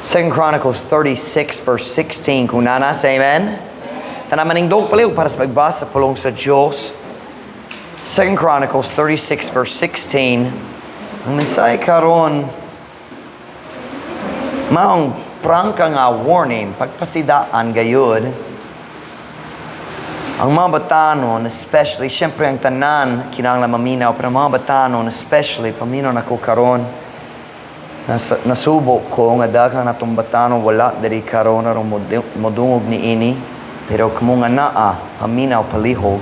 Second Chronicles 36 verse 16. Kung naa na, say amen. Tanan manindog palihog para sa pagbasa sa pulong sa Diyos. Second Chronicles 36 verse 16. Ang mensahe karon maong prangka nga warning, pagpasidaan gayud ang mga batanon, especially, syempre ang tanan kinahanglan maminaw, pero ang mga batanon, especially, paminaw na ko karon. Nasubo ko nga daghan natong batanon wala diri karon aron modungog ni ini, pero kamo nga naa, paminaw palihog.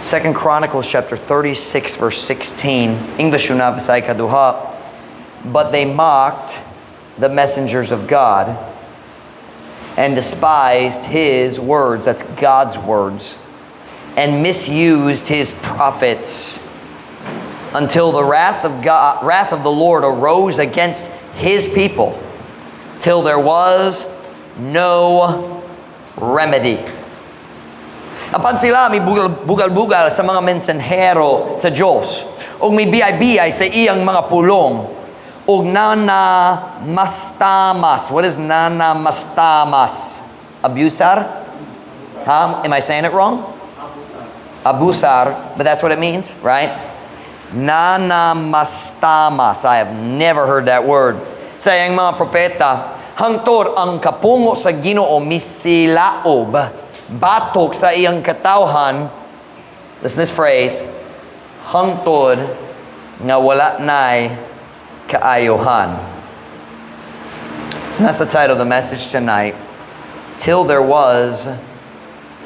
Second Chronicles chapter 36 verse 16. English una, Bisaya kaduha. "But they mocked the messengers of God and despised his words," that's God's words, "and misused his prophets until the wrath of God, wrath of the Lord arose against his people, till there was no remedy." Apan sila may bugal-bugal sa mga mensahero sa Diyos ug may biyay-biyay sa iyang mga pulong ug nanamastamas. What is nanamastamas? Abusar? Huh? Am I saying it wrong? Abusar, but that's what it means, right? Nanamastamas. I have never heard that word. Sa iyang mga propeta, hangtod ang kapungo sa Ginoo misilaob batok sa iyang katawhan. Listen this phrase, "hangtod nga wala nay kaayohan." And that's the title of the message tonight: "Till There Was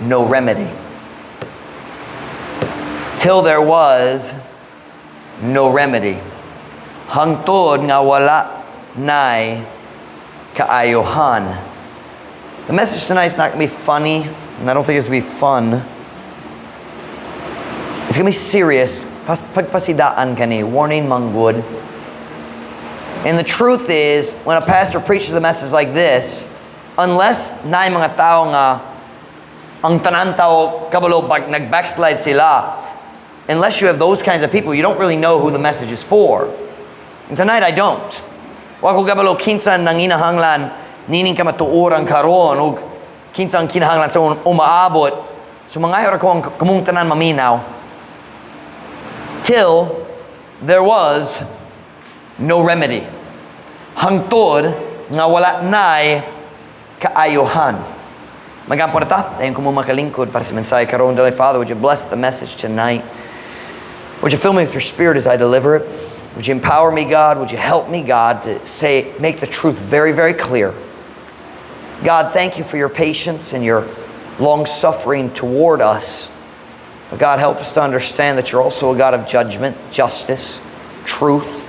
No Remedy." "Till There Was No Remedy." Hangtod nga wala nay kaayohan. The message tonight is not going to be funny, and I don't think it's going to be fun. It's going to be serious. Pagpasidaan kani, warning manggod. And the truth is, when a pastor preaches a message like this, unless naay mga tao nga ang tanan tao kabalo pag nag-backslide sila, unless you have those kinds of people, you don't really know who the message is for. And tonight I don't. Wa ko kabalo kinsa nanginahanglan nining kamatuoran karon ug kinsa ang kinahanglan sa umaabot. So mangayo ra ko ang kamong tanan maminaw. "Till there was no remedy." Hangtod nga wala nay kaayohan. Magampo na ta. Dayon kamo makalingkod para sa mensahe karon. Dear Father, would you bless the message tonight? Would you fill me with your Spirit as I deliver it? Would you empower me, God? Would you help me, God, to say, make the truth very, very clear? God, thank you for your patience and your long suffering toward us. But God, help us to understand that you're also a God of judgment, justice, truth,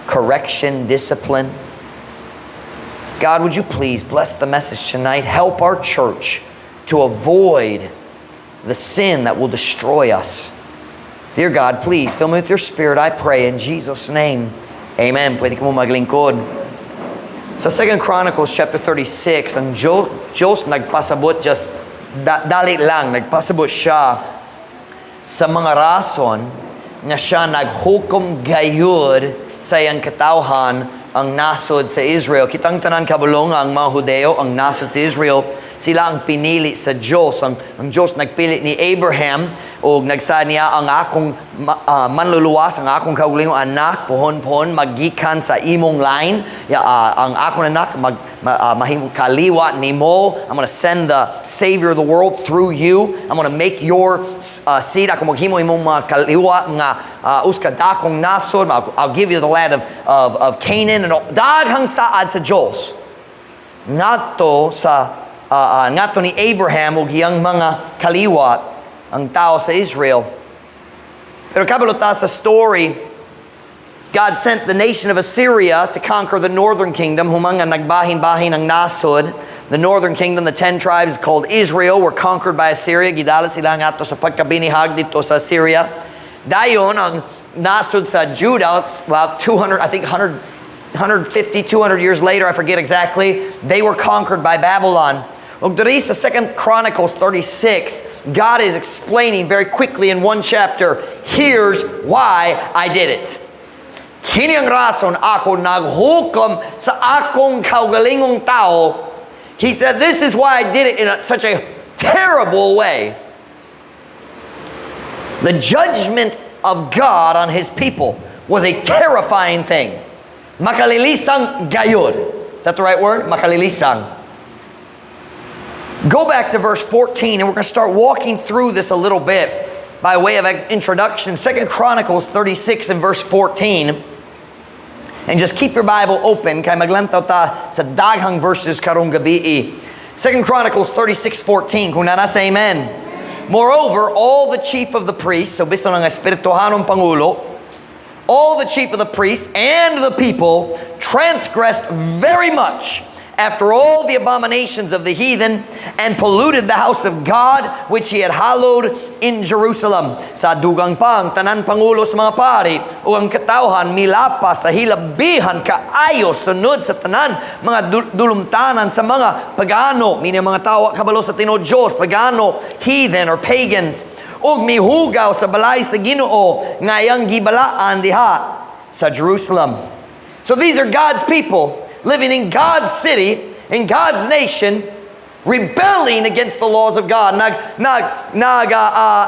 correction, discipline. God, would you please bless the message tonight? Help our church to avoid the sin that will destroy us. Dear God, please fill me with your Spirit, I pray in Jesus' name. Amen. Pwede kamo maglingkod. Sa 2 Chronicles chapter 36, ang Diyos nagpasabot just dali lang, nagpasabot siya sa mga rason nga siya naghukom gayud sa iyang katawhan, ang nasod sa Israel. Kitang tanan kabalo nga ang mga Hudeo, ang nasod sa Israel, sila ang pinili sa Diyos. Ang Diyos nagpili ni Abraham ug nagsaad niya ang akong manluluwas, ang akong kaugalingong anak, pohon-pohon magikan sa imong line. Ya, ang akong anak mahimong kaliwat nimo. I'm gonna send the Savior of the world through you. I'm gonna make your seed. Ako maghimo imong mga kaliwat nga usa ka dakong nasod. I'll give you the land of Canaan. And all. Daghang saad sa Diyos ngadto ni Abraham ug iyang mga kaliwat, ang tao sa Israel. Pero kabalo ta sa story, God sent the nation of Assyria to conquer the northern kingdom, human nga nagbahin-bahin ang nasod. The northern kingdom, the 10 tribes called Israel, were conquered by Assyria. Gidala sila ngadto sa pagkabinihag didto sa Assyria. Dayon, ang nasod sa Judah, about 200, I think 100, 150, 200 years later, I forget exactly, they were conquered by Babylon. Ug diri sa 2 Chronicles 36, God is explaining very quickly in one chapter, here's why I did it. Kini ang rason ako naghukom sa akong kaugalingong tao. He said, "This is why I did it in such a terrible way." The judgment of God on His people was a terrifying thing. Makalilisang gayud. Is that the right word? Makalilisang. Go back to verse 14, and we're going to start walking through this a little bit by way of introduction. 2 Chronicles 36 and verse 14. And just keep your Bible open kay maglantaw ta sa daghang verses karong gabii. 2 Chronicles 36:14. Kung naa na, say amen. Moreover, all the chief of the priests, so bisan ang espirituhanong pangulo, all the chief of the priests and the people transgressed very much after all the abominations of the heathen and polluted the house of God which he had hallowed in Jerusalem. Sa dugang pa, ang tanan pangulo sa mga pari ug ang katawhan milapas sa hilabihan kaayo sunod sa tanan mga dulumtanan sa mga pagano, meaning mga tawo kabalo sa tinuod Diyos, pagano, heathen or pagans, ug mihugaw sa balay sa Ginoo nga iyang gibalaan diha sa Jerusalem. So these are God's people living in God's city, in God's nation, rebelling against the laws of God.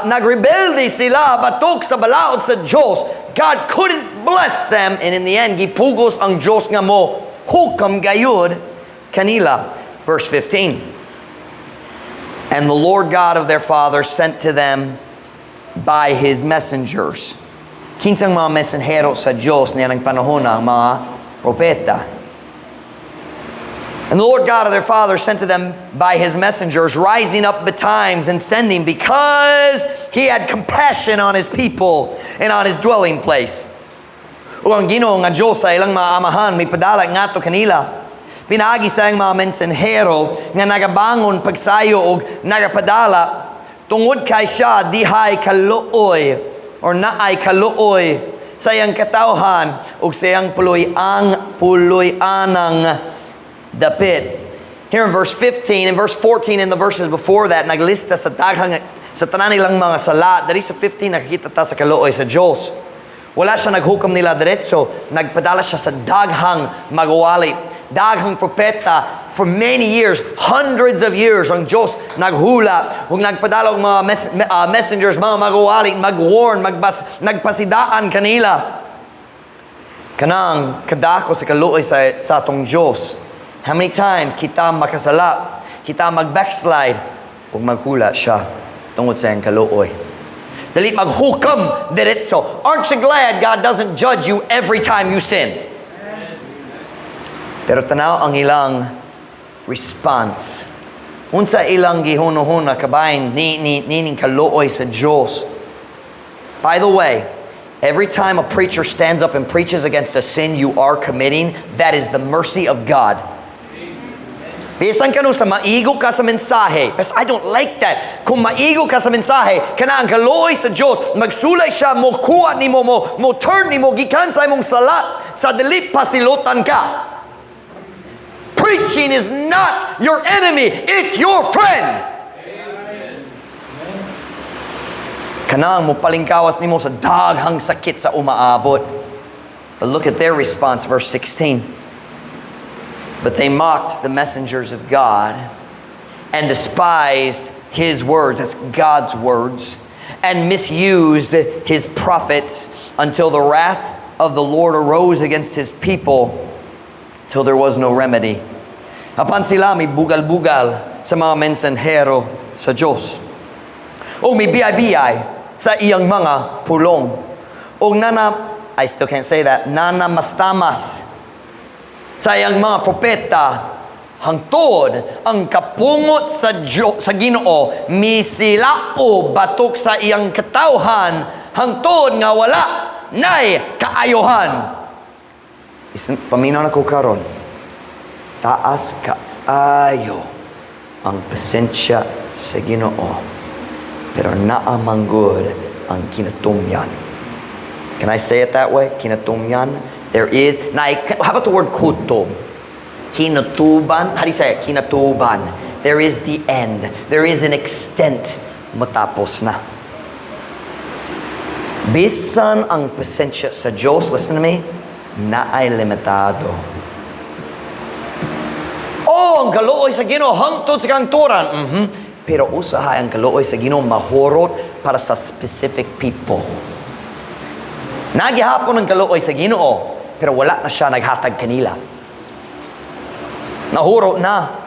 Nagrebelde sila batok sa balaod sa Diyos. God couldn't bless them, and in the end, gipugos ang Diyos nga mo hukam gayud kanila. Verse 15. And the Lord God of their fathers sent to them by His messengers. Kinsang mga mensahero sa Diyos niya ng panahon? Ang mga propeta. And the Lord God of their fathers sent to them by His messengers, rising up betimes and sending, because He had compassion on His people and on His dwelling place. Ug ang Ginoo nga Diyos sa ilang mga amahan mipadala ngadto kanila pinaagi sa iyang mga mensahero nga nagabangon pagsayo og nagapadala tungod kay siya dihay kaluoy or naay kaluoy sa iyang katawhan ug sa iyang puloy-anang dapit. Here in verse 15 and verse 14 and the verses before that, naglista sa daghang sa tanan nilang mga sala. Diri sa 15, nakakita ta sa kaluoy sa Diyos. Wala siya naghukom nila diretso, nagpadala siya sa daghang magwali, daghang propeta for many years, hundreds of years, ang Diyos naghula ug nagpadala og mga messengers, mga magwali, mag-warn, nagpasidaan kanila. Kanang kadako sa kaluoy sa atong Diyos. How many times kita makasala, kita mag-backslide, ug maghula siya tungod sa iyang kaluoy. Dili maghukom diretso. Aren't you glad God doesn't judge you every time you sin? Pero tanaw ang ilang response. Unsa ilang gihunuhuna kabahin ni nining kaluoy sa Diyos? By the way, every time a preacher stands up and preaches against a sin you are committing, that is the mercy of God. Bisan kano sa maigo ka sa mensahe. But I don't like that. Kung maigo ka sa mensahe, kana ang kaluoy sa Diyos, magsulay siya, mo kuha nimo, mo turn nimo, gikan sa imong sala, sa dili pasilutan ka. Preaching is not your enemy, it's your friend. Kanang mo palingkawas nimo sa daghang sakit sa umaabot. But look at their response, verse 16. But they mocked the messengers of God and despised His words, that's God's words, and misused His prophets until the wrath of the Lord arose against His people till there was no remedy. Apan sila may bugal-bugal sa mga mensahero sa Diyos. O may biyay-biyay sa iyang mga pulong. O nana, I still can't say that, nanamastamas sa iyang mga propeta hangtod ang kapungot sa Diyo, sa Ginoo misilao batok sa iyang katawhan hangtod nga wala nay kaayohan. Paminaw na ko karon. Taas kaayo ang pasensya sa Ginoo. Pero naa man gud ang kinatumyan. Can I say it that way? Kinatumyan. There is, na, how about the word kutob? Kinutuban. How do you say it? Kinatuban. There is the end. There is an extent. Matapos na. Bisan ang pasensya sa Diyos, listen to me, Naay limitado. Oh, ang kaluoy sa Ginoo hangtod sa kahangturan. Pero usahay ang kaluoy sa Ginoo mahurot para sa specific people. Naa gihapon ang kaluoy sa Ginoo, pero wala na siya naghatag kanila. Nahurot na.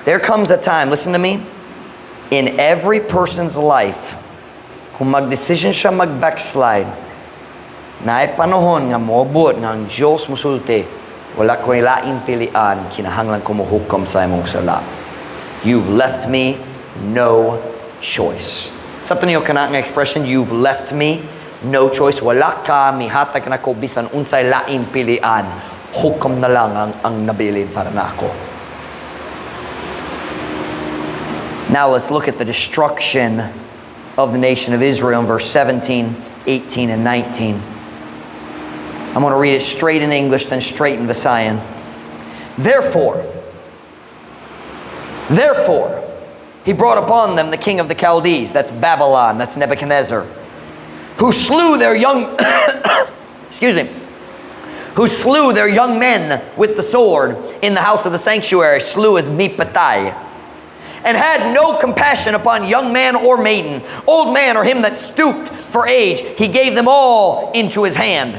There comes a time, listen to me, in every person's life, kung mag-decision siya mag-backslide, naay panahon nga moabot nga ang Diyos musulti, "Wala ko laing pilian, kinahanglan ko mohukom sa imong sala. You've left me no choice." Sabtan niyo kana nga expression, "You've left me no choice"? Wala ka mihatag nako bisan unsay laing pilian. Hukom na lang ang nabilin para nako. Now let's look at the destruction of the nation of Israel in verse 17, 18, and 19. I'm going to read it straight in English, then straight in Visayan. Therefore, he brought upon them the king of the Chaldees, that's Babylon, that's Nebuchadnezzar, who slew their young, excuse me, who slew their young men with the sword in the house of the sanctuary, slew as mipatay, and had no compassion upon young man or maiden, old man or him that stooped for age. He gave them all into his hand.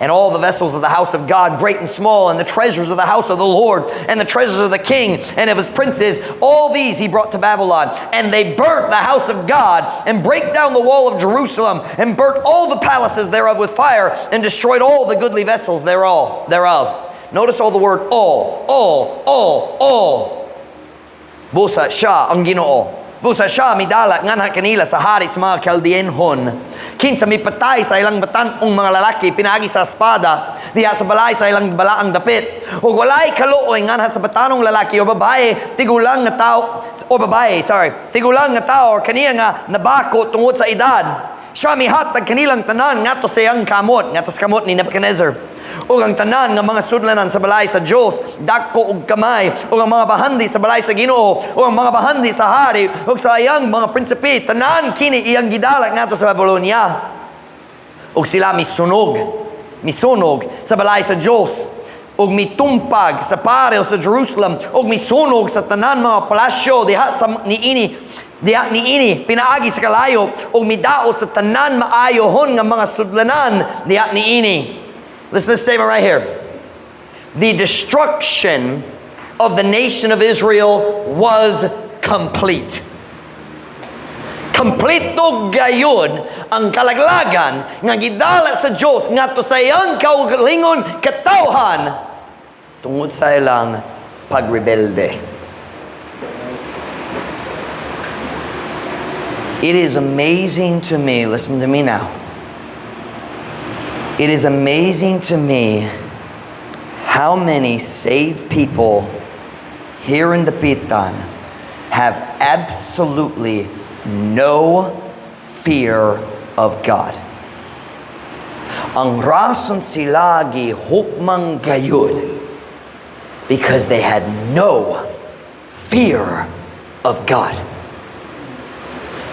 And all the vessels of the house of God, great and small, and the treasures of the house of the Lord, and the treasures of the king and of his princes, all these he brought to Babylon. And they burnt the house of God, and brake down the wall of Jerusalem, and burnt all the palaces thereof with fire, and destroyed all the goodly vessels thereof. Notice all the word all, all, all, all. Busa siya ang Ginoo. Busa siya midala nganha kanila sa hari sa mga Chaldeanhon. Kinsa mipatay sa ilang batan-ong mga lalaki pinaagi sa espada diha sa balay sa ilang balaang dapit. Ug walay kaluoy nganha sa batanong lalaki o babae, tigulang nga tao o babae, sorry, tigulang nga tao or kaniya nga nabako tungod sa edad. Siya mihatag kanilang tanan ngadto sa iyang kamot, ngadto sa kamot ni Nebuchadnezzar. Ug ang tanan nga mga sudlanan sa balay sa Dios, dako ug kamay, ug ang mga bahandi sa balay sa Ginoo, ug ang mga bahandi sa hari, ug sa iyang mga prinsipe, tanan kini iyang gidala ngadto sa Babylonia. Ug sila misunog sa balay sa Dios, ug mitumpag sa paril sa Jerusalem, ug misunog sa tanan mga palasyo diha sa niini diha niini pinaagi sa kalayo, ug midaot sa tanan maayohon nga mga sudlanan diha niini. Listen to this statement right here. The destruction of the nation of Israel was complete. Kompleto gayud ang kalaglagan nga gidala sa Dios ngadto sa iyang kaugalingon katawhan tungod sa ilang pagrebelde. It is amazing to me, listen to me now. It is amazing to me how many saved people here in Dapitan have absolutely no fear of God. Ang rason sila gihukmang gayud because they had no fear of God.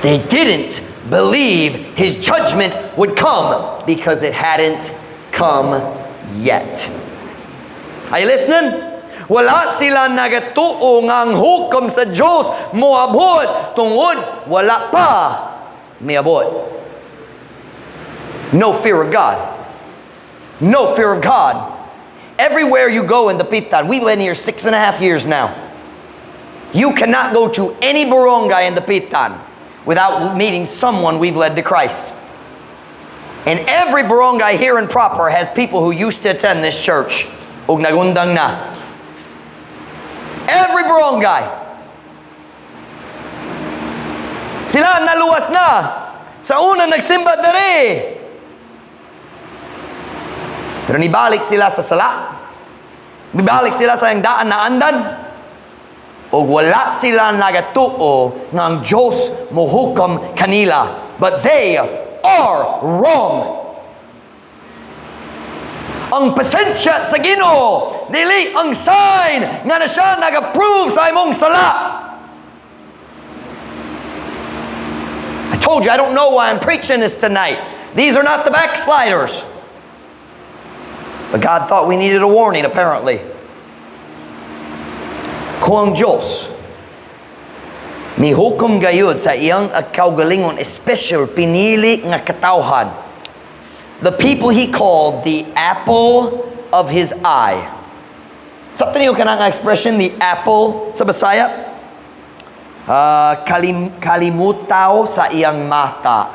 They didn't believe his judgment would come because it hadn't come yet. Are you listening? Wala sila nagatuo nga ang hukom sa Diyos moabot tungod wala pa miabot. No fear of God. No fear of God. Everywhere you go in Dapitan, we've been here 6.5 years now. You cannot go to any barangay in Dapitan without meeting someone we've led to Christ. And every barangay here in proper has people who used to attend this church. Ug nagundang na. Every barangay. Sila naluwas na. Sa una nagsimba dere. Pero nibalik sila sa sala. Nibalik sila sa iyang daan na andan. O wala sila nagatuo nga ang Diyos mohukom kanila. But they are wrong. Ang pasensya sa Ginoo dili ang sign nga na siya nag-approve sa imong sala. I told you I don't know why I'm preaching this tonight. These are not the backsliders. But God thought we needed a warning, apparently. Kung ang Diyos mihukom gayud sa iyang kaugalingon, especially pinili nga katawhan, the people He called the apple of His eye. Sabtan niyo kanang expression, the apple, sa Bisaya? Kalimutaw sa iyang mata.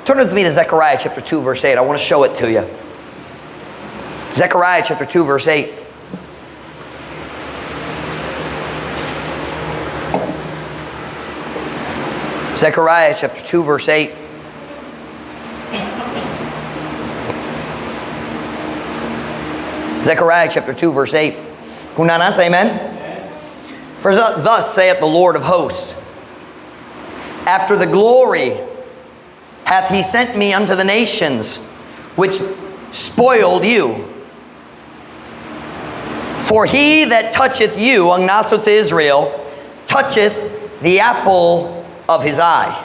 Turn with me to Zechariah chapter 2, verse 8. I want to show it to you. Zechariah chapter 2, verse 8. Zechariah chapter 2, verse 8. Zechariah chapter 2, verse 8. Kung naa na, say amen. For thus saith the Lord of hosts, after the glory hath He sent me unto the nations which spoiled you. For he that toucheth you, ang nasod sa Israel, toucheth the apple of His eye.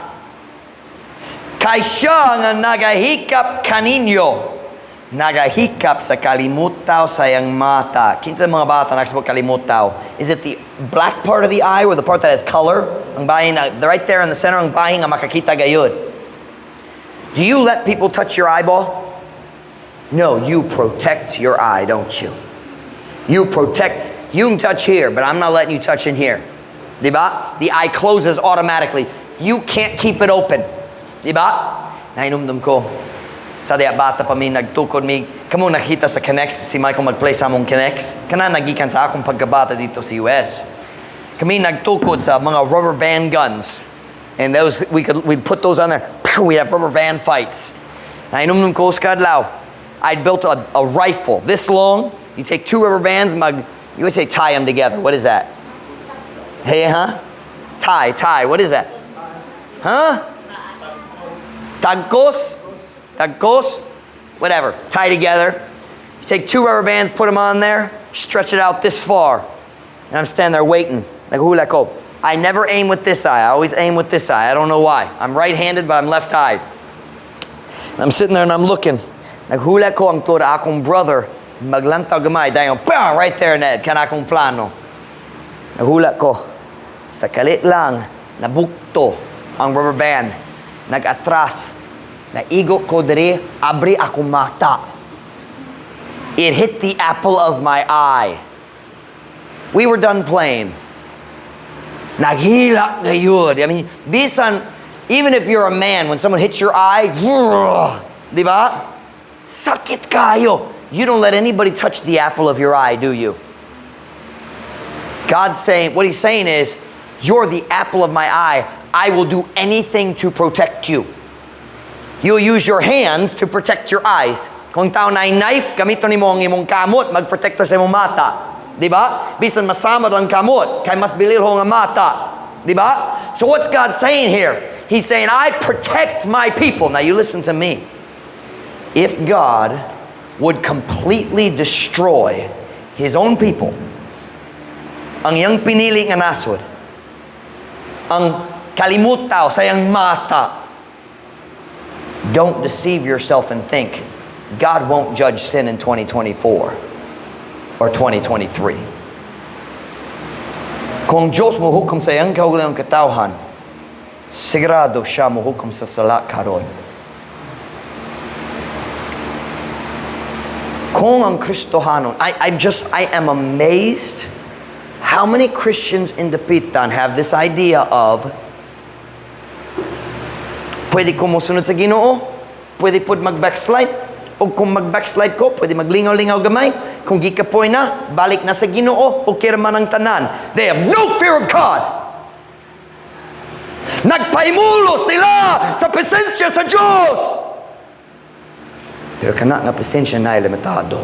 Kay siya nga nagahikap kaninyo, nagahikap sa kalimutaw sa iyang mata. Kinsa mga bata nakasabot kalimutaw? Is it the black part of the eye or the part that has color? Ang bahin, right there in the center, ang bahin nga makakita gayud. Do you let people touch your eyeball? No, you protect your eye, don't you? You protect. You can touch here, but I'm not letting you touch in here. Diba? The eye closes automatically. You can't keep it open. Diba? Nahinumdum ko. Sa diya bata pa mi, nagtukod mi. Kamo nakita sa K'Nex, si Michael magplay sa among K'Nex. Kana nagikan sa akong pagkabata didto sa US. Kami nagtukod sa mga rubber band guns. And those, we'd put those on there. We'd have rubber band fights. Nahinumdum ko sa kadlaw, I'd built a rifle this long. You take two rubber bands, you would say tie them together. What is that? Hey, huh? Tie, tie. What is that? Huh? Tagkos? Tagkos? Whatever. Tie together. You take two rubber bands, put them on there, stretch it out this far. And I'm standing there waiting. Like, hula ko. I never aim with this eye. I always aim with this eye. I don't know why. I'm right-handed, but I'm left-eyed. And I'm sitting there and I'm looking. Naghula ko hangtod akong brother maglantaw gamay. Dayon, bam, right there, Ned. Kana akong plano. Naghula ko. Sa kalit lang, nabukto ang rubber band. Nag-atras. Naigo ko diri, abri akong mata. It hit the apple of my eye. We were done playing. Naghilak gayud. I mean, bisan, even if you're a man, when someone hits your eye, di ba? Sakit kaayo. You don't let anybody touch the apple of your eye, do you? God's saying, what He's saying is, you're the apple of my eye. I will do anything to protect you. You'll use your hands to protect your eyes. Kung tao na knife, gamito nimo ang imong kamot, magprotekta sa imong mata. Di ba? Bisan masamad ang kamot, kay mas bililho ang mata. Di ba? So what's God saying here? He's saying, I protect my people. Now you listen to me. If God would completely destroy His own people, ang iyang pinili nga nasod, ang kalimutaw sa iyang mata, don't deceive yourself and think God won't judge sin in 2024 or 2023. Kung Diyos mo hukom sa iyang kaugalingong katawhan, sigurado siya mo hukom sa sala karon. Kung ang Kristohanon, I am amazed how many Christians in Dapitan have this idea of pwede ko mosunod sa Ginoo, pwede pod mag-backslide, o kung mag-backslide ko, pwede maglingaw-lingaw gamay. Kung gikapoy na, balik na sa Ginoo, okay man ang tanan. They have no fear of God. Nagpaimulo sila sa presensya sa Diyos. Pero kana nga presensya na limitado.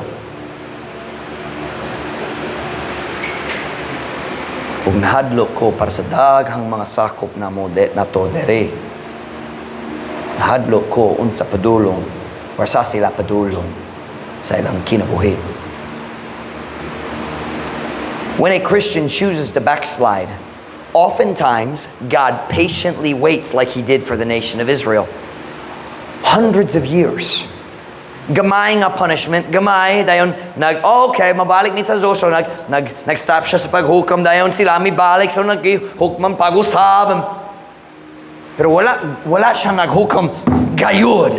Ug nahadlok ko para sa daghang mga sakop na mo de, nato dere. Nahadlok ko unsa padulong or sa sila padulong sa ilang kinabuhi. When a Christian chooses to backslide, oftentimes God patiently waits like He did for the nation of Israel. Hundreds of years. Gamay nga punishment, gamay, dayon nag, okay, mabalik ni sa Diyos, so nag-stop siya sa paghukam, dayon sila mibalik, so nag-hukman pag-usab. Pero wala siya naghukam gayud.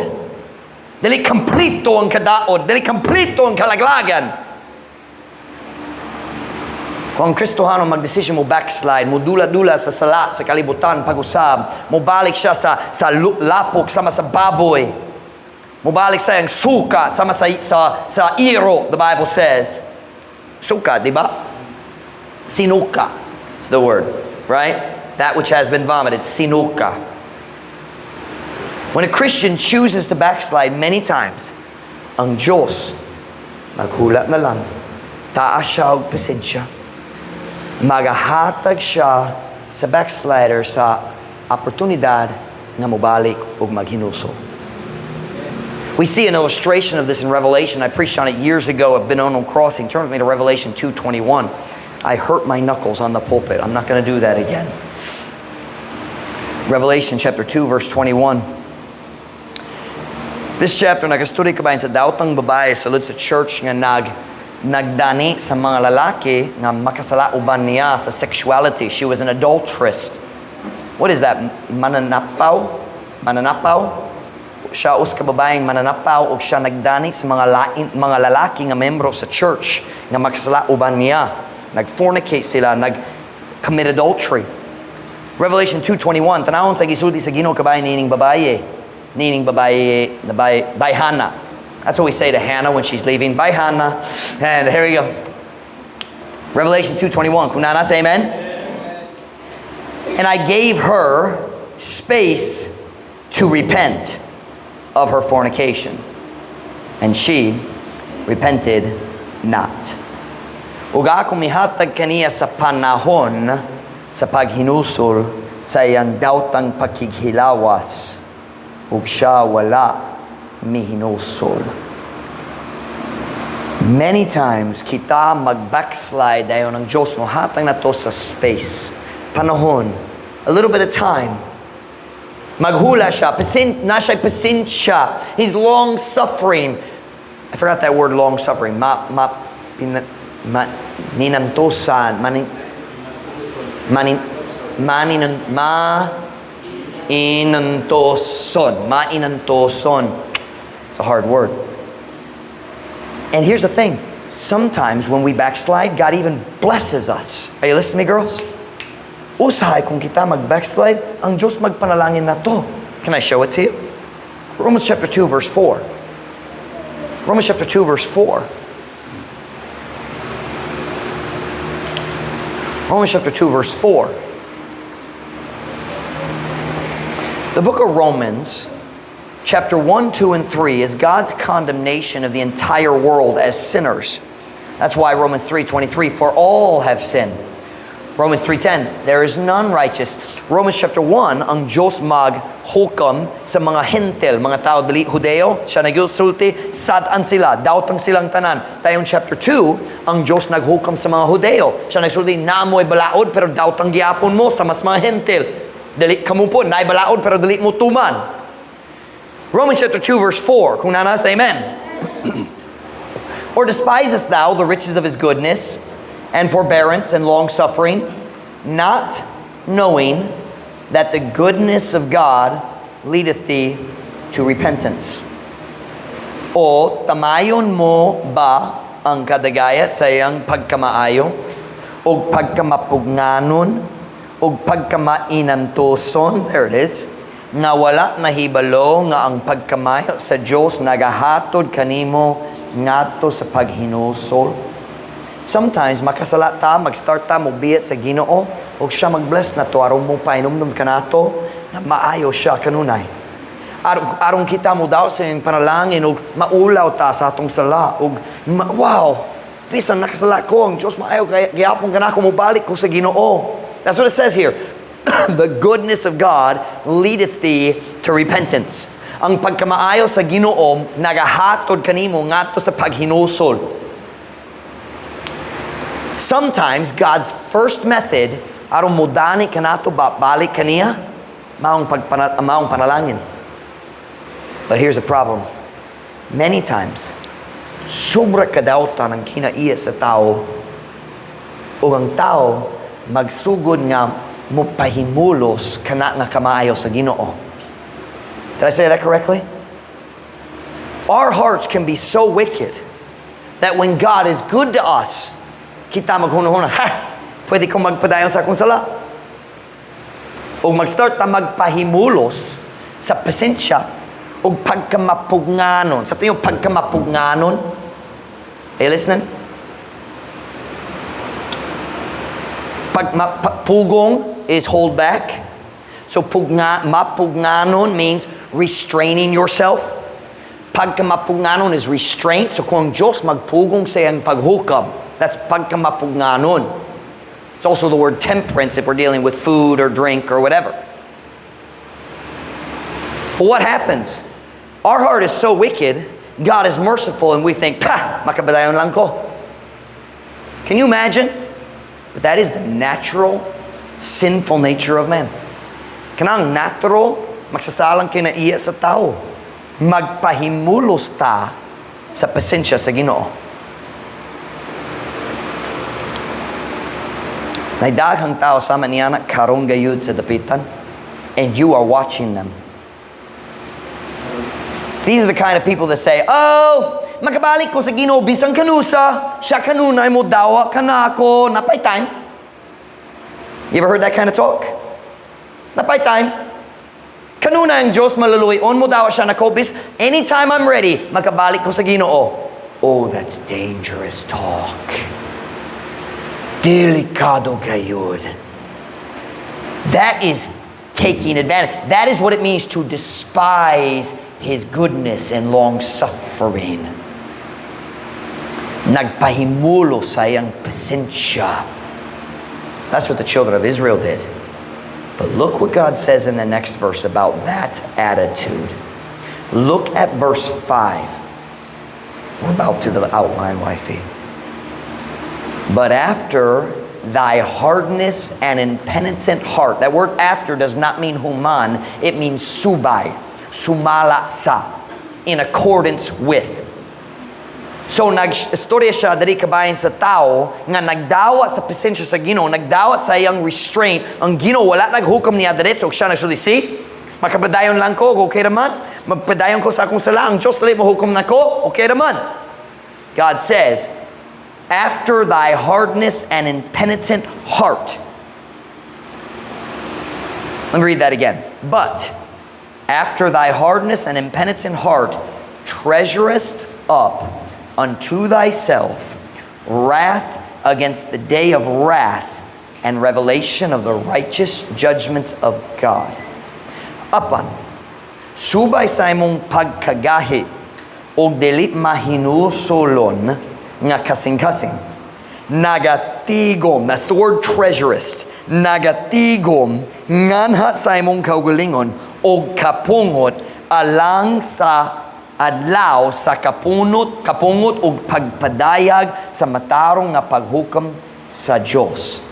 Dili kompleto ang kadaot, dili kompleto ang kalaglagan. Kung ang Kristohano magdesisyon mo backslide, mo dula-dula sa sala, sa kalibutan, pag-usab, mo balik siya sa lapok sama sa baboy, mo balik sa iyang suka sama sa iro, the Bible says. Suka, di ba? Sinuka is the word, right? That which has been vomited, sinuka. When a Christian chooses to backslide many times, ang Diyos, maghula na lang, taas siya og pasensya, magahatag siya sa backslider sa oportunidad nga mobalik ug maghinulsol. We see an illustration of this in Revelation. I preached on it years ago at Binondo Crossing. Turn with me to Revelation 2:21. I hurt my knuckles on the pulpit. I'm not going to do that again. Revelation chapter 2 verse 21. This chapter, nagastudi ka ba sa daotang babae sulod sa church nga nagdani sa mga lalaki nga makasala uban niya sa sexuality. She was an adulteress. What is that? Mananapaw? Mananapaw? Siya usa ka babaeng mananapaw ug siya nagdani sa mga lain, mga lalaki nga membro sa church nga makasala uban niya. Nag-fornicate sila, nag-commit adultery. Revelation 2:21, tanawon sa gisulti sa Ginoo kabahin niining babaye. Niining babaye, na bye, bye Hannah. That's what we say to Hannah when she's leaving. Bye, Hannah. And here we go. Revelation 2:21. Kung naa na, say amen. And I gave her space to repent of her fornication. And she repented not. Ug ako mihatag kaniya sa panahon sa paghinulsol sa iyang daotang pakighilawas ug siya wala mihinulsol. Many times kita mag-backslide, dayon ang Diyos mo hatag nato sa space. Panahon. A little bit of time. Maghula siya. Naa siya pasensya. He's long suffering. I forgot that word, long suffering. Ma, ma, pina, ma, ninantosan. Mani, mani, maninan, ma, inantoson. Mainantoson. It's a hard word. And here's the thing. Sometimes when we backslide, God even blesses us. Are you listening to me, girls? Usahay kung kita mag-backslide, ang Diyos magpanalangin nato. Can I show it to you? Romans chapter 2, verse 4. Romans chapter 2, verse 4. Romans chapter 2, verse 4. The book of Romans, chapter 1, 2, and 3 is God's condemnation of the entire world as sinners. That's why Romans 3:23, for all have sinned. Romans 3:10, there is none righteous. Romans chapter 1, ang Diyos maghukam sa mga Hentil, mga tao dili Hudeo, siya nagsulti, sad-an sila, daotang silang tanan. Dayon chapter 2, ang Diyos naghukam sa mga Hudeo. Siya nagsulti, naa mo'y balaod, pero daotang gihapon mo sa mas mga Hentil. Dili kamo po, naay balaod, pero dili mo tuman. Romans chapter 2, verse 4, kung naa na, say amen. Or despisest thou the riches of his goodness, and forbearance and long suffering, not knowing that the goodness of God leadeth thee to repentance? O tamayon mo ba ang kadagayat sa iyang pagkamaayo, o pagkamapugnganon, o pagkamainantoson, there it is, nga wala nahibalo nga ang pagkamayo sa Dios nagahatod kanimo ngadto sa paghinulsol? Sometimes makasala ta, mag-start ta mobiya sa Ginoo ug siya mag-bless nato aron mo pahinumdum kanato nga maayo siya kanunay. Aron kita mo daw sa iyang panalangin ug maulaw ta sa atong sala ug wow, bisan nakasala ko, ang Dios maayo kay gihapon kanako, mobalik ko sa Ginoo. That's what it says here. The goodness of God leadeth thee to repentance. Ang pagkamaayo sa Ginoo nagahatod kanimo ngadto sa paghinulsol. Sometimes God's first method aron modani kanato ba balik kaniya maong panalangin. But here's the problem. Many times, sobra kadawtan ang kinaiya sa tao o ang tao magsugod nga mopahimulos kana nga kamaayo sa Ginoo. Did I say that correctly? Our hearts can be so wicked that when God is good to us, kita maghuna-huna, "Ha, pwede ko magpadayon sa akong sala." O mag-start ta magpahimulos sa pasensya o pagkamapugnganon. Sa yung pagkamapugnganon? Are you listening? Pugong is hold back. So mapugnganon means restraining yourself. Pagkamapugnganon is restraint. So kung ang Diyos magpugong sa iyang paghukam, that's pagkamapugnganon. It's also the word temperance if we're dealing with food or drink or whatever. But what happens? Our heart is so wicked, God is merciful, and we think, "Pah, makapadayon lang ko." Can you imagine? But that is the natural, sinful nature of man. Kanang natural, magsasalang kinaiya sa tao. Magpahimulos ta sa pasensya sa Ginoo. Nay daghang tao sama niya na karon gayud sa dapitan, and you are watching them. These are the kind of people that say, "Oh, makabalik ko sa Ginoo bisan kanusa, siya kanunay mo dawa kanako, napay time." You ever heard that kind of talk? "Napay time. Kanunay ang Diyos maluluy-on mo dawa siya nako bis anytime I'm ready, makabalik ko sa Ginoo." Oh, that's dangerous talk. Delikado gayud. That is taking advantage. That is what it means to despise His goodness and long suffering. Nagpahimulo sa iyang pasensya. That's what the children of Israel did. But look what God says in the next verse about that attitude. Look at verse 5. We're about to the outline, wifey. But after thy hardness and impenitent heart. That word "after" does not mean human. It means subay. Sumala sa. In accordance with. So nag-istorya siya diri kabahin sa tao nga nagdawa sa pasensya sa Ginoo, nagdawa sa iyang restraint. Ang Ginoo wala naghukom niya diretso, siya nagsulti, "See? Makapadayon lang ko, okay raman. Magpadayon ko sa akong sala, ang Diyos dili mohukom nako, okay raman." God says, after thy hardness and impenitent heart. Let me read that again. But after thy hardness and impenitent heart, treasurest up unto thyself wrath against the day of wrath and revelation of the righteous judgments of God. Apan, subay sa imong pagkagahi og dili mahinulsolon nga kasing-kasing, nagatigom, that's the word "treasurest," nagatigom nganha sa imong kaugalingon og kapungot alang sa adlaw sa kapungot og pagpadayag sa matarong nga paghukom sa Dios.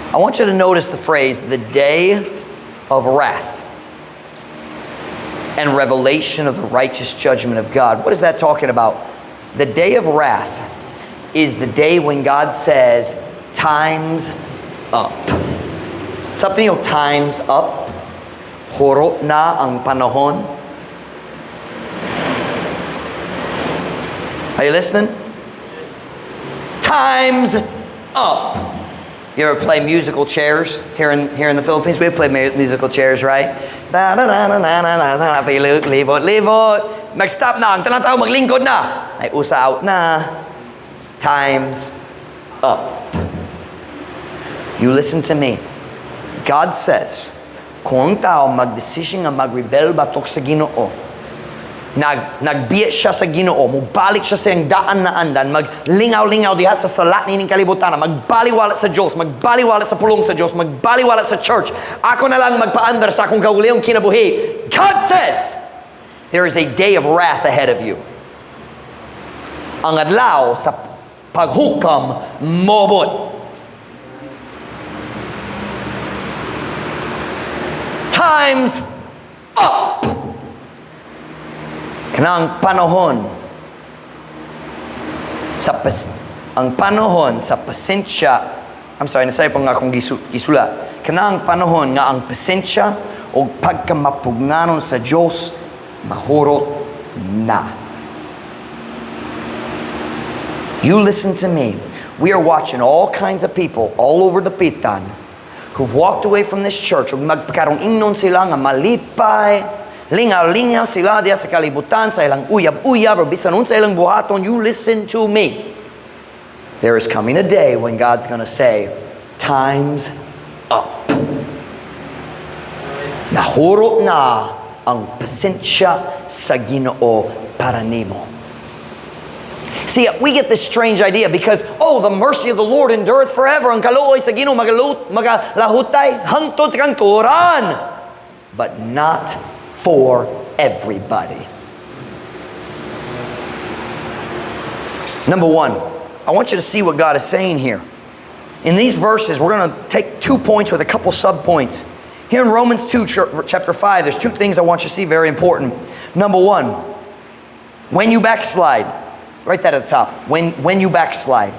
I want you to notice the phrase, "the day of wrath and revelation of the righteous judgment of God." What is that talking about? The day of wrath is the day when God says, "Time's up." Something yung "time's up." Hurot na ang panahon. Are you listening? Time's up. You ever play musical chairs here in the Philippines? We play musical chairs, right? Da da da da da da da da. Libot, libot. Nag-stop na. Ang tanang tao maglingkod na. Ay, usa out na. Time's up. You listen to me. God says, kung ang tao magdesisyon nga magrebel batok sa Ginoo, nagbiya siya sa Ginoo, mubalik siya sa iyang daan na andan, maglingaw-lingaw diha sa sala nining kalibutan, magbaliwala sa Dios, magbaliwala sa pulong sa Dios, magbaliwala sa church. "Ako na lang magpaandar sa akong kaugalingong kinabuhi." God says, there is a day of wrath ahead of you. Ang adlaw sa paghukam mobot. Time's up. Kanang panahon sa ang panahon sa pasensya. I'm sorry, nasayop ang akong gisulat. Kanang panahon nga ang pasensya o pagkamapugnanon sa Diyos mahurot na. You listen to me. We are watching all kinds of people all over Dapitan who've walked away from this church ug magkaroon ingnon sila nga malipay, lingaw-lingaw sila diya sa kalibutan, sa ilang uyab-uyab, or bisan unsa ilang buhaton. You listen to me. There is coming a day when God's going to say, "Time's up." Nahurot na ang pasensya sa Ginoo para nimo. See, we get this strange idea because, oh, the mercy of the Lord endureth forever. Ang kaluoy sa Ginoo magalahutay hangtod sa kangturan. But not for everybody. Number one, I want you to see what God is saying here. In these verses, we're going to take 2 points with a couple sub-points. Here in Romans 2, chapter 5, there's two things I want you to see very important. Number one, when you backslide, write that at the top. When you backslide.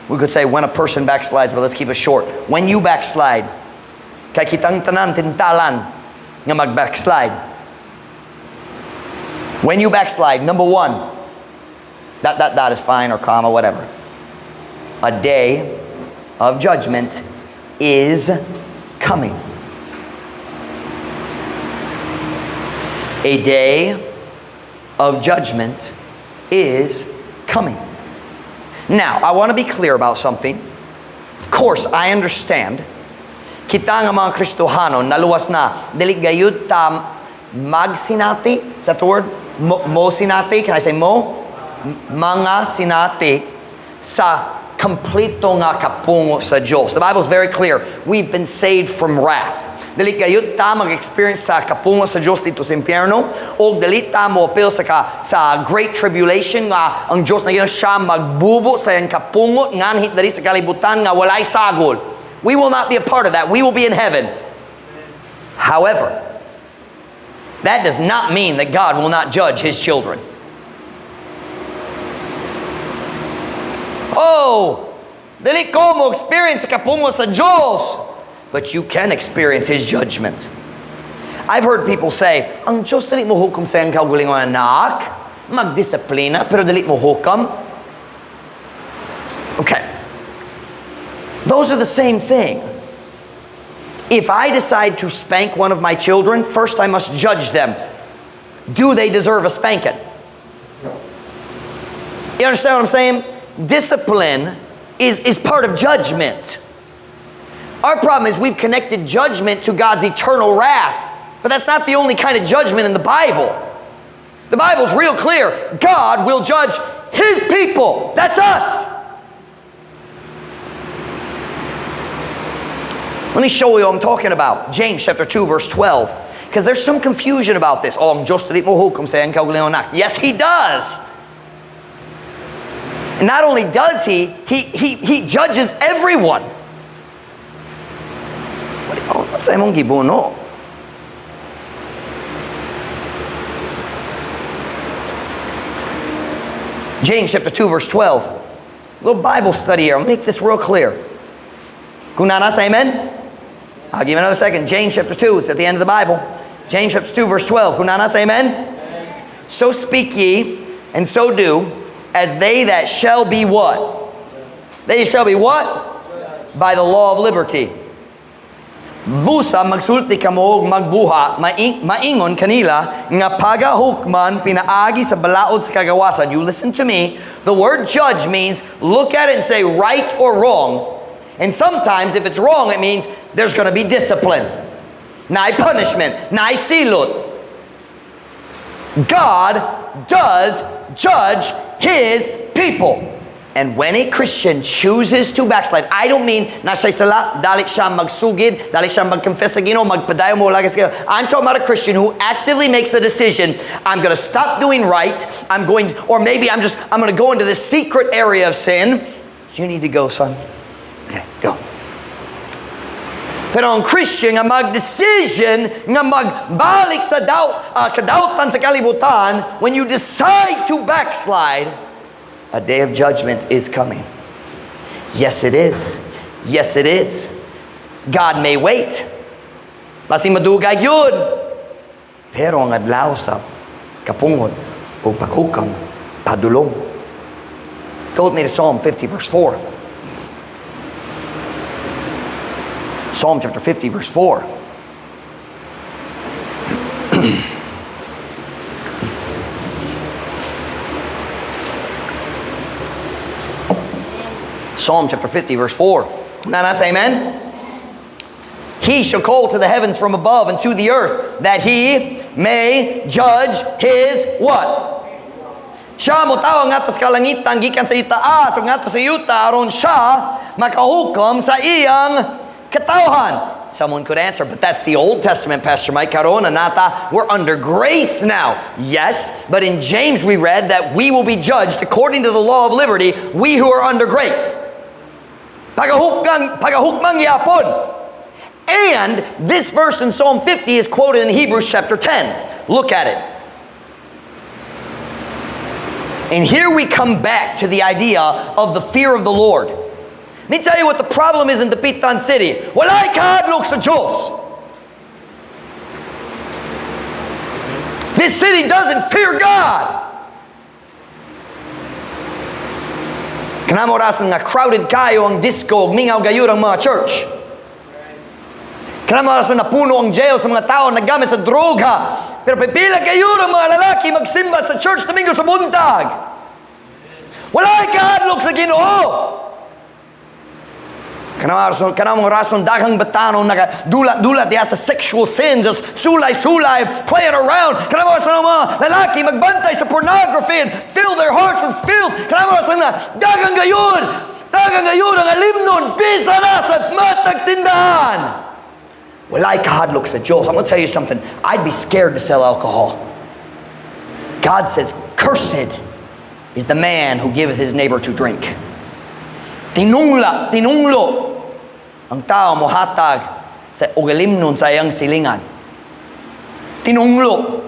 We could say when a person backslides, but let's keep it short. When you backslide, kay kitang tanan tintalan nga mag-backslide. When you backslide, number one, dot, dot, dot is fine, or comma, whatever. A day of judgment is coming. A day of judgment is coming. Now, I want to be clear about something. Of course, I understand. Kita nga mga Kristohano, naluwas na, dili gayud ta magsinati. Is that the word? Mo sinati? Can I say mo? Mga sinati sa kompleto nga kapungo sa Diyos. The Bible is very clear. We've been saved from wrath. Dili gayud ta mag-experience sa kapungo sa Diyos didto sa impyerno, o dili ta mo apil sa Great Tribulation nga ang Diyos na yun siya magbubo sa iyang kapungo nganhi diri sa kalibutan nga walay sagol. We will not be a part of that. We will be in heaven. However, that does not mean that God will not judge His children. Oh, dili ko mo experience sa kapungo sa Diyos. But you can experience His judgment. I've heard people say, ang Diyos dili mo hukom sa iyang kaugalingon anak, magdisiplina, pero dili mo hukom. Okay. Those are the same thing. If I decide to spank one of my children, first I must judge them. Do they deserve a spanking? You understand what I'm saying? Discipline is part of judgment. Our problem is we've connected judgment to God's eternal wrath. But that's not the only kind of judgment in the Bible. The Bible's real clear. God will judge His people. That's us. Let me show you what I'm talking about. James chapter 2, verse 12. Because there's some confusion about this. Oh, ang Diyos dili mo hukom sa iyang kaugalingon anak. Yes, He does. And not only does He judges everyone. What, oh, what's imong gibuno? James chapter 2, verse 12. A little Bible study here. I'll make this real clear. Kung nanas, amen? I'll give you another second. James chapter 2, it's at the end of the Bible. James chapter 2, verse 12. Kung nanas, amen? Amen? So speak ye, and so do, as they that shall be what? They shall be what? By the law of liberty. Busa magsulti kamo og magbuha, maingon kanila nga pagahukman pinaagi sa balaod sa kagawasan. You listen to me. The word judge means look at it and say right or wrong. And sometimes if it's wrong, it means there's going to be discipline. Naay punishment. Naay silot. God does judge His people. And when a Christian chooses to backslide, I don't mean na siya'y sala, dali siya magsugid, dali siya magconfess sa Ginoo, magpadayon mo lagi sa Ginoo. I'm talking about a Christian who actively makes the decision, I'm going to stop doing right, I'm going, or maybe I'm just, I'm going to go into this secret area of sin. You need to go, son. Okay, go. Pero ang Christian nga mag-decision nga magbalik sa kadautan sa kalibutan, when you decide to backslide, a day of judgment is coming. Yes, it is. Yes, it is. God may wait. Basin madugay yun. Pero ang adlaw sa kapungod o paghukam, padulong. Go with me to Psalm 50, verse 4. Psalm chapter 50, verse 4. Psalm chapter 50, verse 4. Naa na, amen? He shall call to the heavens from above and to the earth, that he may judge his what? Siya motawag ngadto sa kalangitan gikan sa itaas ug ngadto sa yuta aron siya makahukom sa iyang katawhan. Someone could answer, "But that's the Old Testament, Pastor Mike. Karon naa ta, we're under grace now." Yes, but in James we read that we will be judged according to the law of liberty, we who are under grace. Pagahukman, pagahukman gyapon. And this verse in Psalm 50 is quoted in Hebrews chapter 10. Look at it. And here we come back to the idea of the fear of the Lord. Let me tell you what the problem is in Dapitan City. Walay kahadlok sa Diyos. This city doesn't fear God. Kanang orasan nga crowded kayo ang disco, ug mingaw gayud ang mga church. Kanang orasan na puno ang jail sa mga tao naggamit sa droga. Pero pipila kayo ang mga lalaki magsimba sa church Domingo sa buntag. Walay kahadlok sa Ginoo. Kanang mga rason daghang batanon nakadulat-dulat diha sa sexual sin, just sulay-sulay, playing around. Kanang mga rason mga lalaki magbantay sa pornography and fill their hearts with filth. Kanang mga rason na daghang gayud, daghang gayud ang alimnon, bisa na sa matag tindahan. Walay kahadlok sa Diyos. I'm going to tell you something. I'd be scared to sell alcohol. God says, "Cursed is the man who giveth his neighbor to drink." Tinungla, tinunglo ang tao mohatag sa og ilimnon sa iyang silingan. Tinunglo.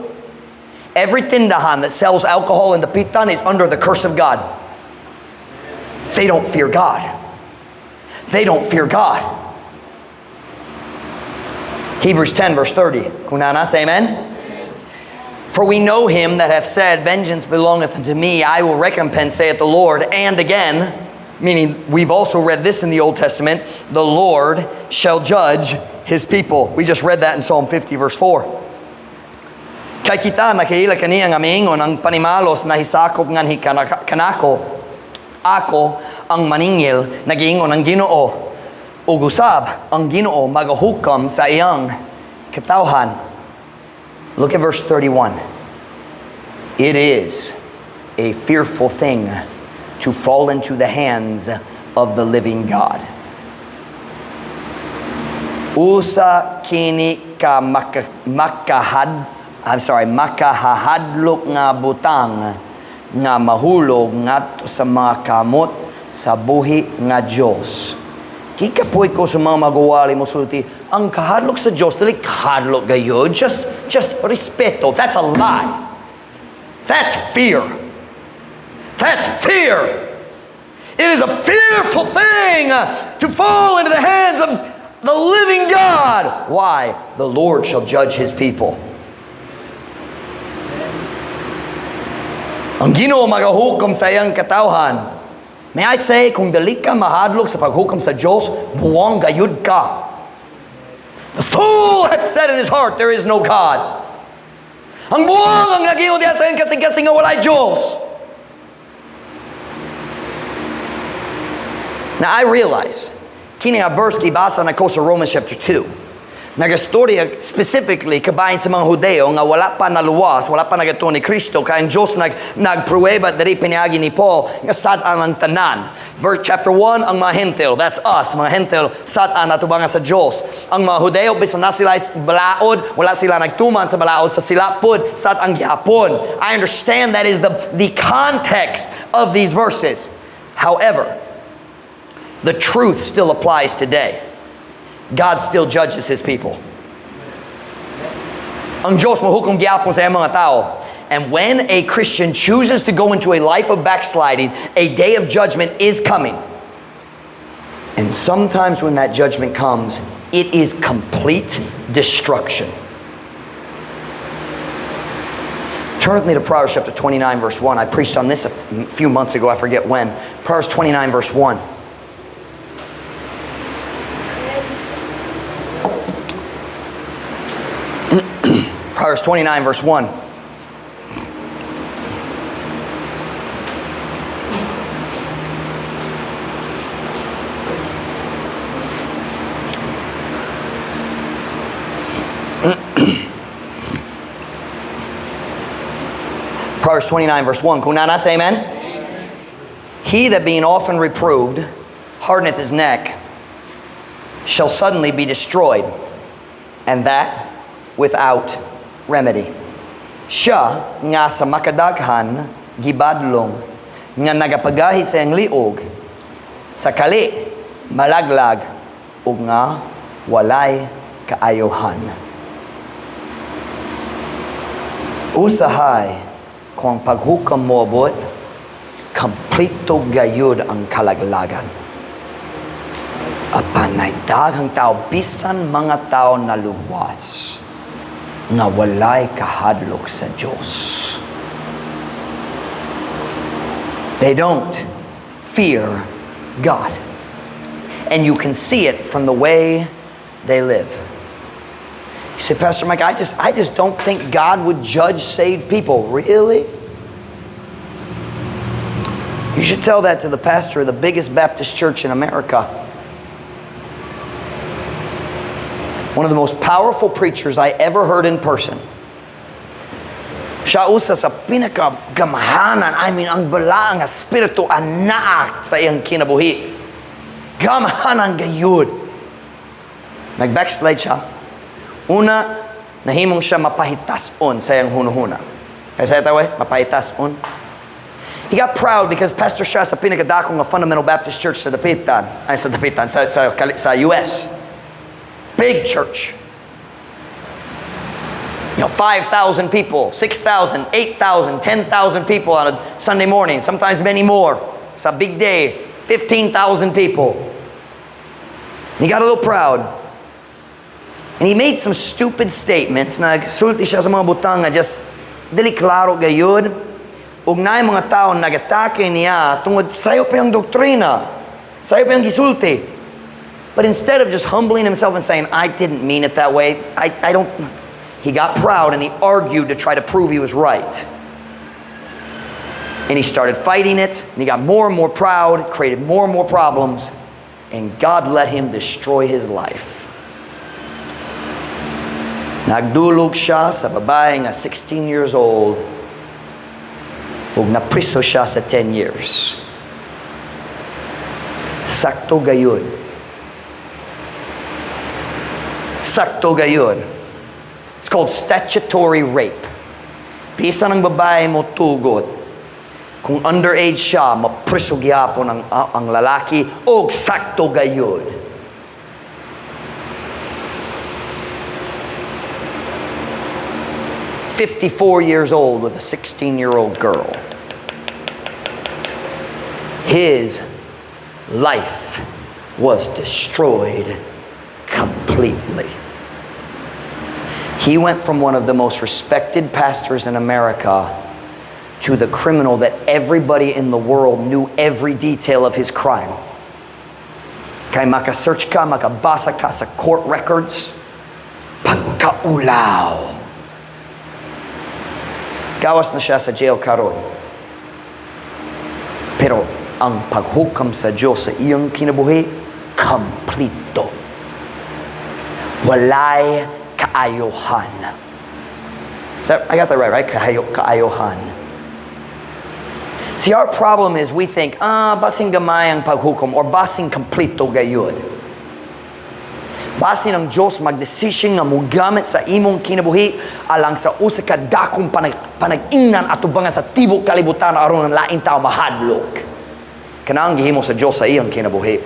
Every tindahan that sells alcohol in Dapitan is under the curse of God. They don't fear God. They don't fear God. Hebrews 10 verse 30. Kung naa na, say amen. For we know him that hath said, "Vengeance belongeth unto me, I will recompense, saith the Lord." And again, meaning we've also read this in the Old Testament, "The Lord shall judge his people." We just read that in Psalm 50 verse 4. Kay kita nakaila kaniya nga miingon ang panimalos nahisakop nganhi kanako, ako ang maningil, nagiingon ang Ginoo. Ug usab ang Ginoo magahukam sa iyang katawhan. Look at verse 31. It is a fearful thing to fall into the hands of the living God. Usa kini ka makahad, I'm sorry, makahahadlok nga butang nga mahulog ngadto sa mga kamot sa buhi nga Dios. Gikapoy ko sa mga magwawali mosulti, ang kahadlok sa Dios dili kahadlok gayud, just respeto. That's a lie. That's fear. That's fear. It is a fearful thing to fall into the hands of the living God. Why? The Lord shall judge his people. Ang Ginoo magahukom sa iyang katawhan. May I say, kung dili ka mahadlok sa paghukom sa Diyos, buwang gayud ka. The fool hath said in his heart, "There is no God." Ang buwang ang nagingon diha sa iyang kasing-kasing nga walay Diyos. Now I realize, kini nga verse gibasa nako sa Romans chapter 2. Nagastorya specifically kabahin sa mga Hudeo nga wala pa naluwas, wala pa nagatuo ni Kristo, kay ang Diyos nagpruweba diri piniagi ni Paul nga sad-an ang tanan. Verse chapter 1, ang mga Hentil, that's us, mga Hentil, sad-an atubangan sa Diyos. Ang mga Hudeo, bisan na sila balaod, wala sila nagtuman sa balaod, sa sila pud, sad-an gyapon. I understand that is the context of these verses. However, the truth still applies today. God still judges His people. Ang Diyos mohukom gyapon sa iyang mga tao. And when a Christian chooses to go into a life of backsliding, a day of judgment is coming. And sometimes when that judgment comes, it is complete destruction. Turn with me to Proverbs chapter 29, verse 1. I preached on this a few months ago. I forget when. Proverbs 29, verse 1. Proverbs 29, verse 1. Proverbs 29, verse 1. Kung naa na, say amen. Amen. He that being often reproved hardeneth his neck shall suddenly be destroyed, and that without remedy. Siya nga sa makadaghan gibadlong nga nagapagahi sa iyang liog sa kali malaglag ug nga walay kaayohan. Usahay kung ang paghukam moabot, kompleto gayud ang kalaglagan. Apan nay daghang tao, bisan mga tao na luwas, nga walay kahadlok sa Diyos. They don't fear God. And you can see it from the way they live. You say, "Pastor Mike, I just don't think God would judge saved people." Really? You should tell that to the pastor of the biggest Baptist church in America. One of the most powerful preachers I ever heard in person. Siya usa sa pinakagamhanan, I mean, ang balaang nga espiritu anaa sa iyang kinabuhi. Gamhanan gayud. Nag-backslide siya. Una, nahimong siya mapahitason sa iyang hunuhuna. Kaya sa ito, mapahitason. He got proud because pastor siya sa pinakadakong nga Fundamental Baptist Church sa Dapitan. Ay, sa Dapitan, sa US. Big church. 5,000 people, 6,000, 8,000, 10,000 people on a Sunday morning, sometimes many more. It's a big day, 15,000 people. And he got a little proud. And he made some stupid statements. Nagsulti siya sa mga butang nga just dili klaro gayud. Ug naay mga tao nagatake niya tungod sayop iyang doktrina. Sayop iyang gisulti. But instead of just humbling himself and saying, "I didn't mean it that way, I don't," he got proud and he argued to try to prove he was right. And he started fighting it, and he got more and more proud, created more and more problems, and God let him destroy his life. Nagdulog siya sa babae nga 16 years old, ug napriso siya sa 10 years. Sakto gayud. Sakto gayud. It's called statutory rape. Bisan ang babae mo tugot, kung underage siya, mapriso gyapon ang lalaki, og sakto gayud. 54 years old with a 16-year-old girl. His life was destroyed completely. He went from one of the most respected pastors in America to the criminal that everybody in the world knew every detail of his crime. Kay maka-search ka, makabasa ka sa court records, pagkaulaw. Gawas na siya sa jail karon. Pero ang paghukam sa Diyos sa iyang kinabuhi, kompleto. Walay kaayohan. Is that, I got that right, right? Kaayohan. See, our problem is we think, basing gamay ang paghukom or basing kompleto gayud. Basin ang Diyos magdesisyon nga mugamit sa imong kinabuhi alang sa usa ka dakong panag-ingnan atubangan sa tibok kalibutan aron ang laing tao mahadlok. Kanang gihimo sa Diyos sa iyang kinabuhi.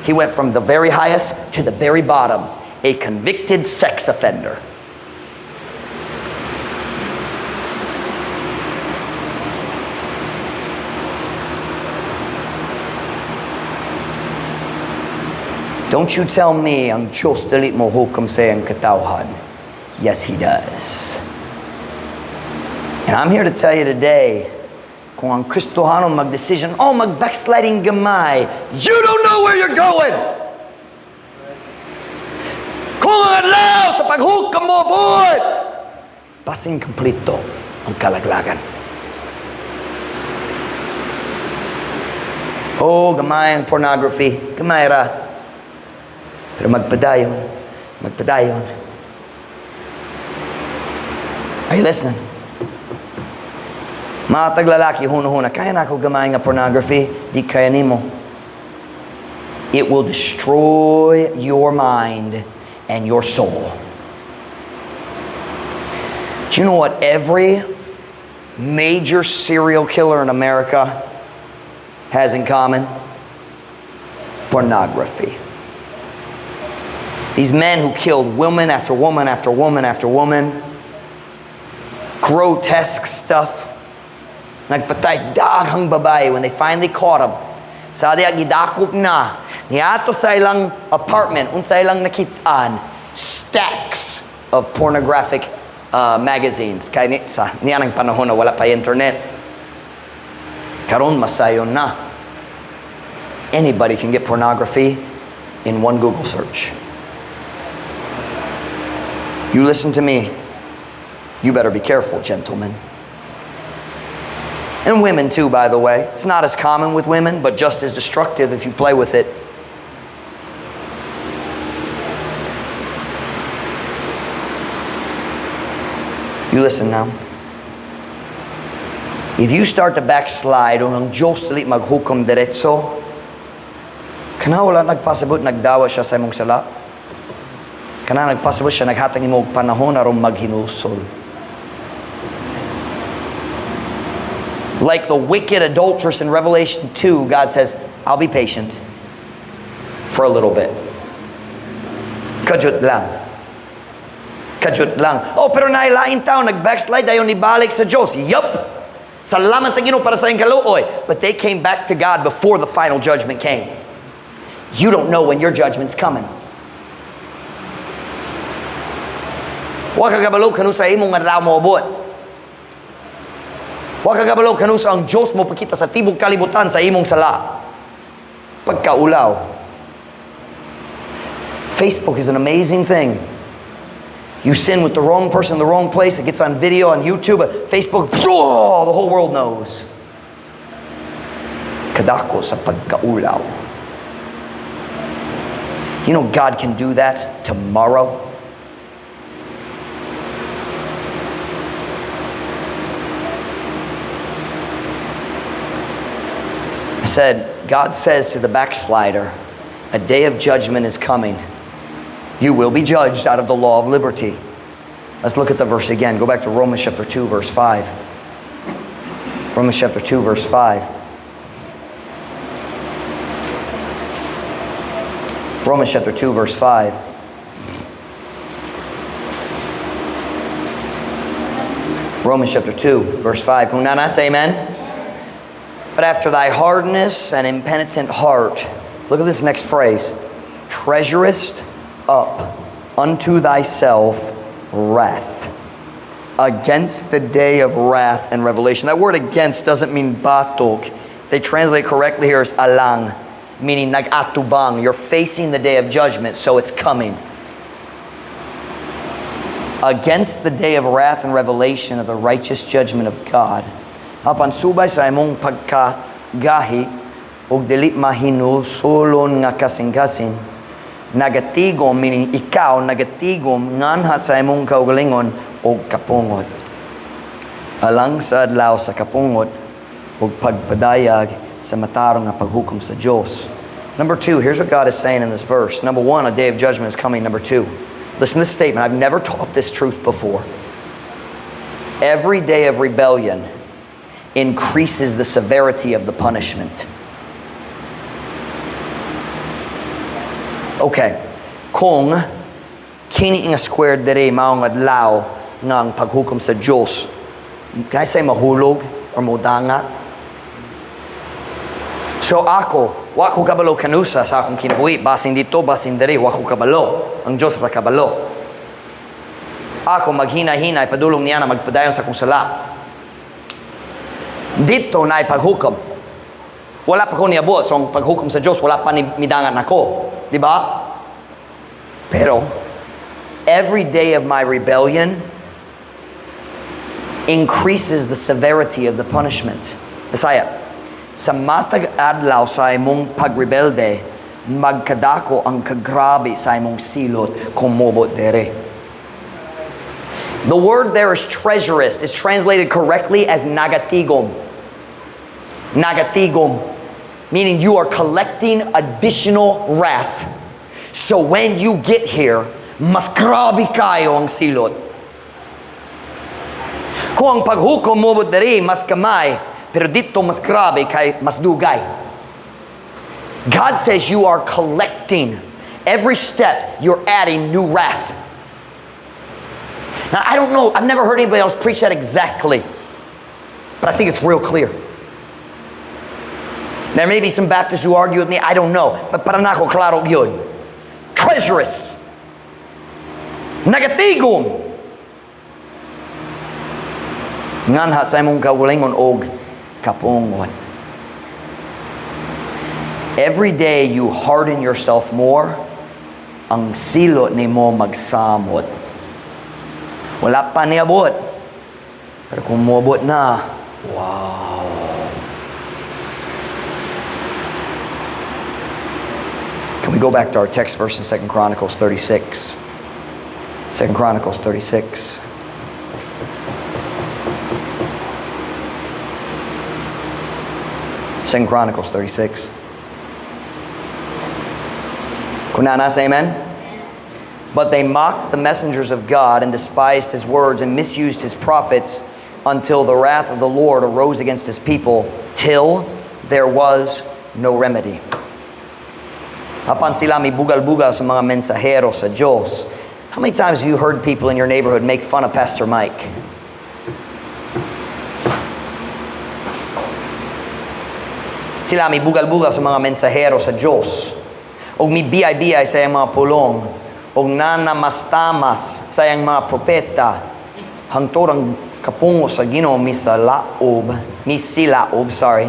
He went from the very highest to the very bottom, a convicted sex offender. Don't you tell me ang Diyos dili mo hukom sa iyang katawhan. Yes, He does. And I'm here to tell you today, kung ang Kristohano mag-decision, oh, mag-backsliding gamay, you don't know where you're going! Kung ang adlaw sa paghukom mo, buot, basin kompleto ang kalaglagan. Oh, gamay ang pornography, gamay ra. Pero magpadayon, magpadayon. Are you listening? Mga taglalaki, huna-huna, kaya na ako gamay nga pornography, di kaya nimo. It will destroy your mind and your soul. Do you know what every major serial killer in America has in common? Pornography. These men who killed woman after woman after woman after woman, grotesque stuff. Nagpatay daghang babae when they finally caught them. Sa diya gidakop na. Niadto sa ilang apartment, unsa ilang nakitaan, stacks of pornographic magazines. Kay ni, sa niyanang panahon na wala pa internet. Karon masayon na. Anybody can get pornography in one Google search. You listen to me. You better be careful, gentlemen. And women too, by the way. It's not as common with women, but just as destructive if you play with it. You listen now. If you start to backslide, kung ang Diyos dili maghukom diretso, kana wala nagpasabot, nagdawa siya sa imong sala. Kana nagpasabot siya, naghatag nimo og panahon aron maghinulsol. Like the wicked adulteress in Revelation 2, God says, I'll be patient for a little bit. Kajut lang. Kajut lang. Oh, pero nailain tao, nag-backslide, dayon nibalik sa Diyos. Yup! Salamat sa Ginoo para sa iyong kaluoy. But they came back to God before the final judgment came. You don't know when your judgment's coming. Wa ka kabalo kanus-a imong adlaw moabot. Wa ka kabalo kanus-a ang Diyos mo pakita sa tibok kalibutan sa imong sala. Pagkaulaw. Facebook is an amazing thing. You sin with the wrong person in the wrong place, it gets on video on YouTube, Facebook, oh, the whole world knows. Kadako sa pagkaulaw. You know God can do that tomorrow. I said, God says to the backslider, a day of judgment is coming. You will be judged out of the law of liberty. Let's look at the verse again. Go back to Romans chapter 2, verse 5. Romans chapter 2, verse 5. Romans chapter 2, verse 5. Romans chapter 2, verse 5. Kung naa na, say amen. But after thy hardness and impenitent heart, look at this next phrase, treasurest up unto thyself wrath against the day of wrath and revelation. That word against doesn't mean batok. They translate correctly here as alang, meaning nag-atubang. You're facing the day of judgment, so it's coming. Against the day of wrath and revelation of the righteous judgment of God. Apan subay sa imong pagkagahi og dili mahinulsolon nga kasing-kasing, nagatigom, meaning ikaw nagatigom nganha sa imong kaugalingon og kapungot. Alang sa adlaw sa kapungot og pagpadayag sa matarong nga paghukom sa Dios. Number two, here's what God is saying in this verse. Number one, a day of judgment is coming. Number two, listen to this statement. I've never taught this truth before. Every day of rebellion increases the severity of the punishment. Okay. Kung kini nga square diri mao ang adlaw nga ang paghukom sa Diyos, can I say mahulog or modanga? So ako, wa ko kabalo kanusa sa akong kinabuhi, basin didto, basin diri, wa ko kabalo. Ang Diyos ra kabalo. Ako maghinay-hinay, padulong niya na magpadayon sa akong sala. Didto naay paghukom. Wala pa ko niabot, so ang paghukom sa Diyos, wala pa ni midangan ako. Di ba? Pero, every day of my rebellion increases the severity of the punishment. Bisaya, sa matag adlaw sa imong pagrebelde, magkadako ang kagrabe sa imong silot kung mobot diri. The word there is "treasurest." It's translated correctly as "nagatigom." Nagatigom. Meaning you are collecting additional wrath. So when you get here, mas grabe kayo ang silot. Kung ang paghukom mo diri mas kamay, pero didto mas grabe kay mas dugay. God says you are collecting. Every step, you're adding new wrath. Now, I don't know, I've never heard anybody else preach that exactly, but I think it's real clear. There may be some Baptists who argue with me, I don't know. But para nako, klaro yun. Treasurers. Nagatigom. Nganha sa imong kaugalingon og kapungon. Every day you harden yourself more, ang silot nimo magsamot. Wala pa niabot. Pero kung moabot na, wow. Can we go back to our text verse in 2 Chronicles 36? 2 Chronicles 36. 2 Chronicles 36. Kung naa na, say amen. But they mocked the messengers of God and despised his words and misused his prophets until the wrath of the Lord arose against his people, till there was no remedy. Apan sila mibugal-bugal sa mga mensahero sa Diyos. How many times have you heard people in your neighborhood make fun of Pastor Mike? Sila mibugal-bugal sa mga mensahero sa Diyos. Og mibiyay-biyay sa iyang mga pulong. Og nanamastamas sa iyang mga propeta. Hangtod ang kapungo sa Ginoo misalaob, misilaob, sorry,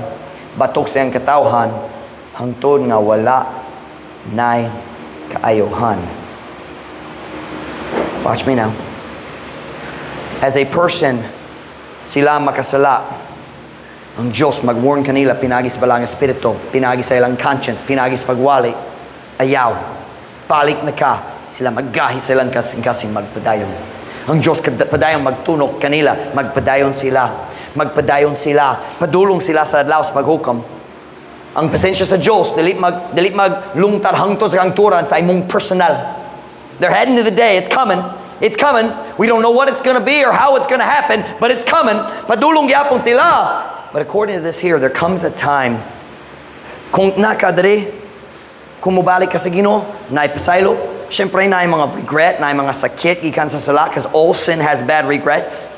batok sa iyang katawhan, hangtod nga wala nay kaayohan. Watch me now. As a person, sila makasala. Ang Diyos mag-warn kanila pinagi sa Balaang Espiritu, pinagi sa ilang conscience, pinagi sa pagwali. Ayaw. Balik na ka. Sila maggahi sa ilang kasing-kasing, magpadayon. Ang Diyos padayon magtunok kanila, magpadayon sila. Magpadayon sila. Padulong sila sa adlaw sa paghukom. Ang pasensya sa Diyos, dili maglungtad hangtod sa kangturan sa imong personal. They're heading to the day. It's coming. It's coming. We don't know what it's going to be or how it's going to happen, but it's coming. Padulong gyapon sila. But according to this here, there comes a time kung naa ka diri, kung mobalik ka sa Ginoo, naay pasaylo, syempre naay mga regret, naay mga sakit gikan sa sala, because all sin has bad regrets.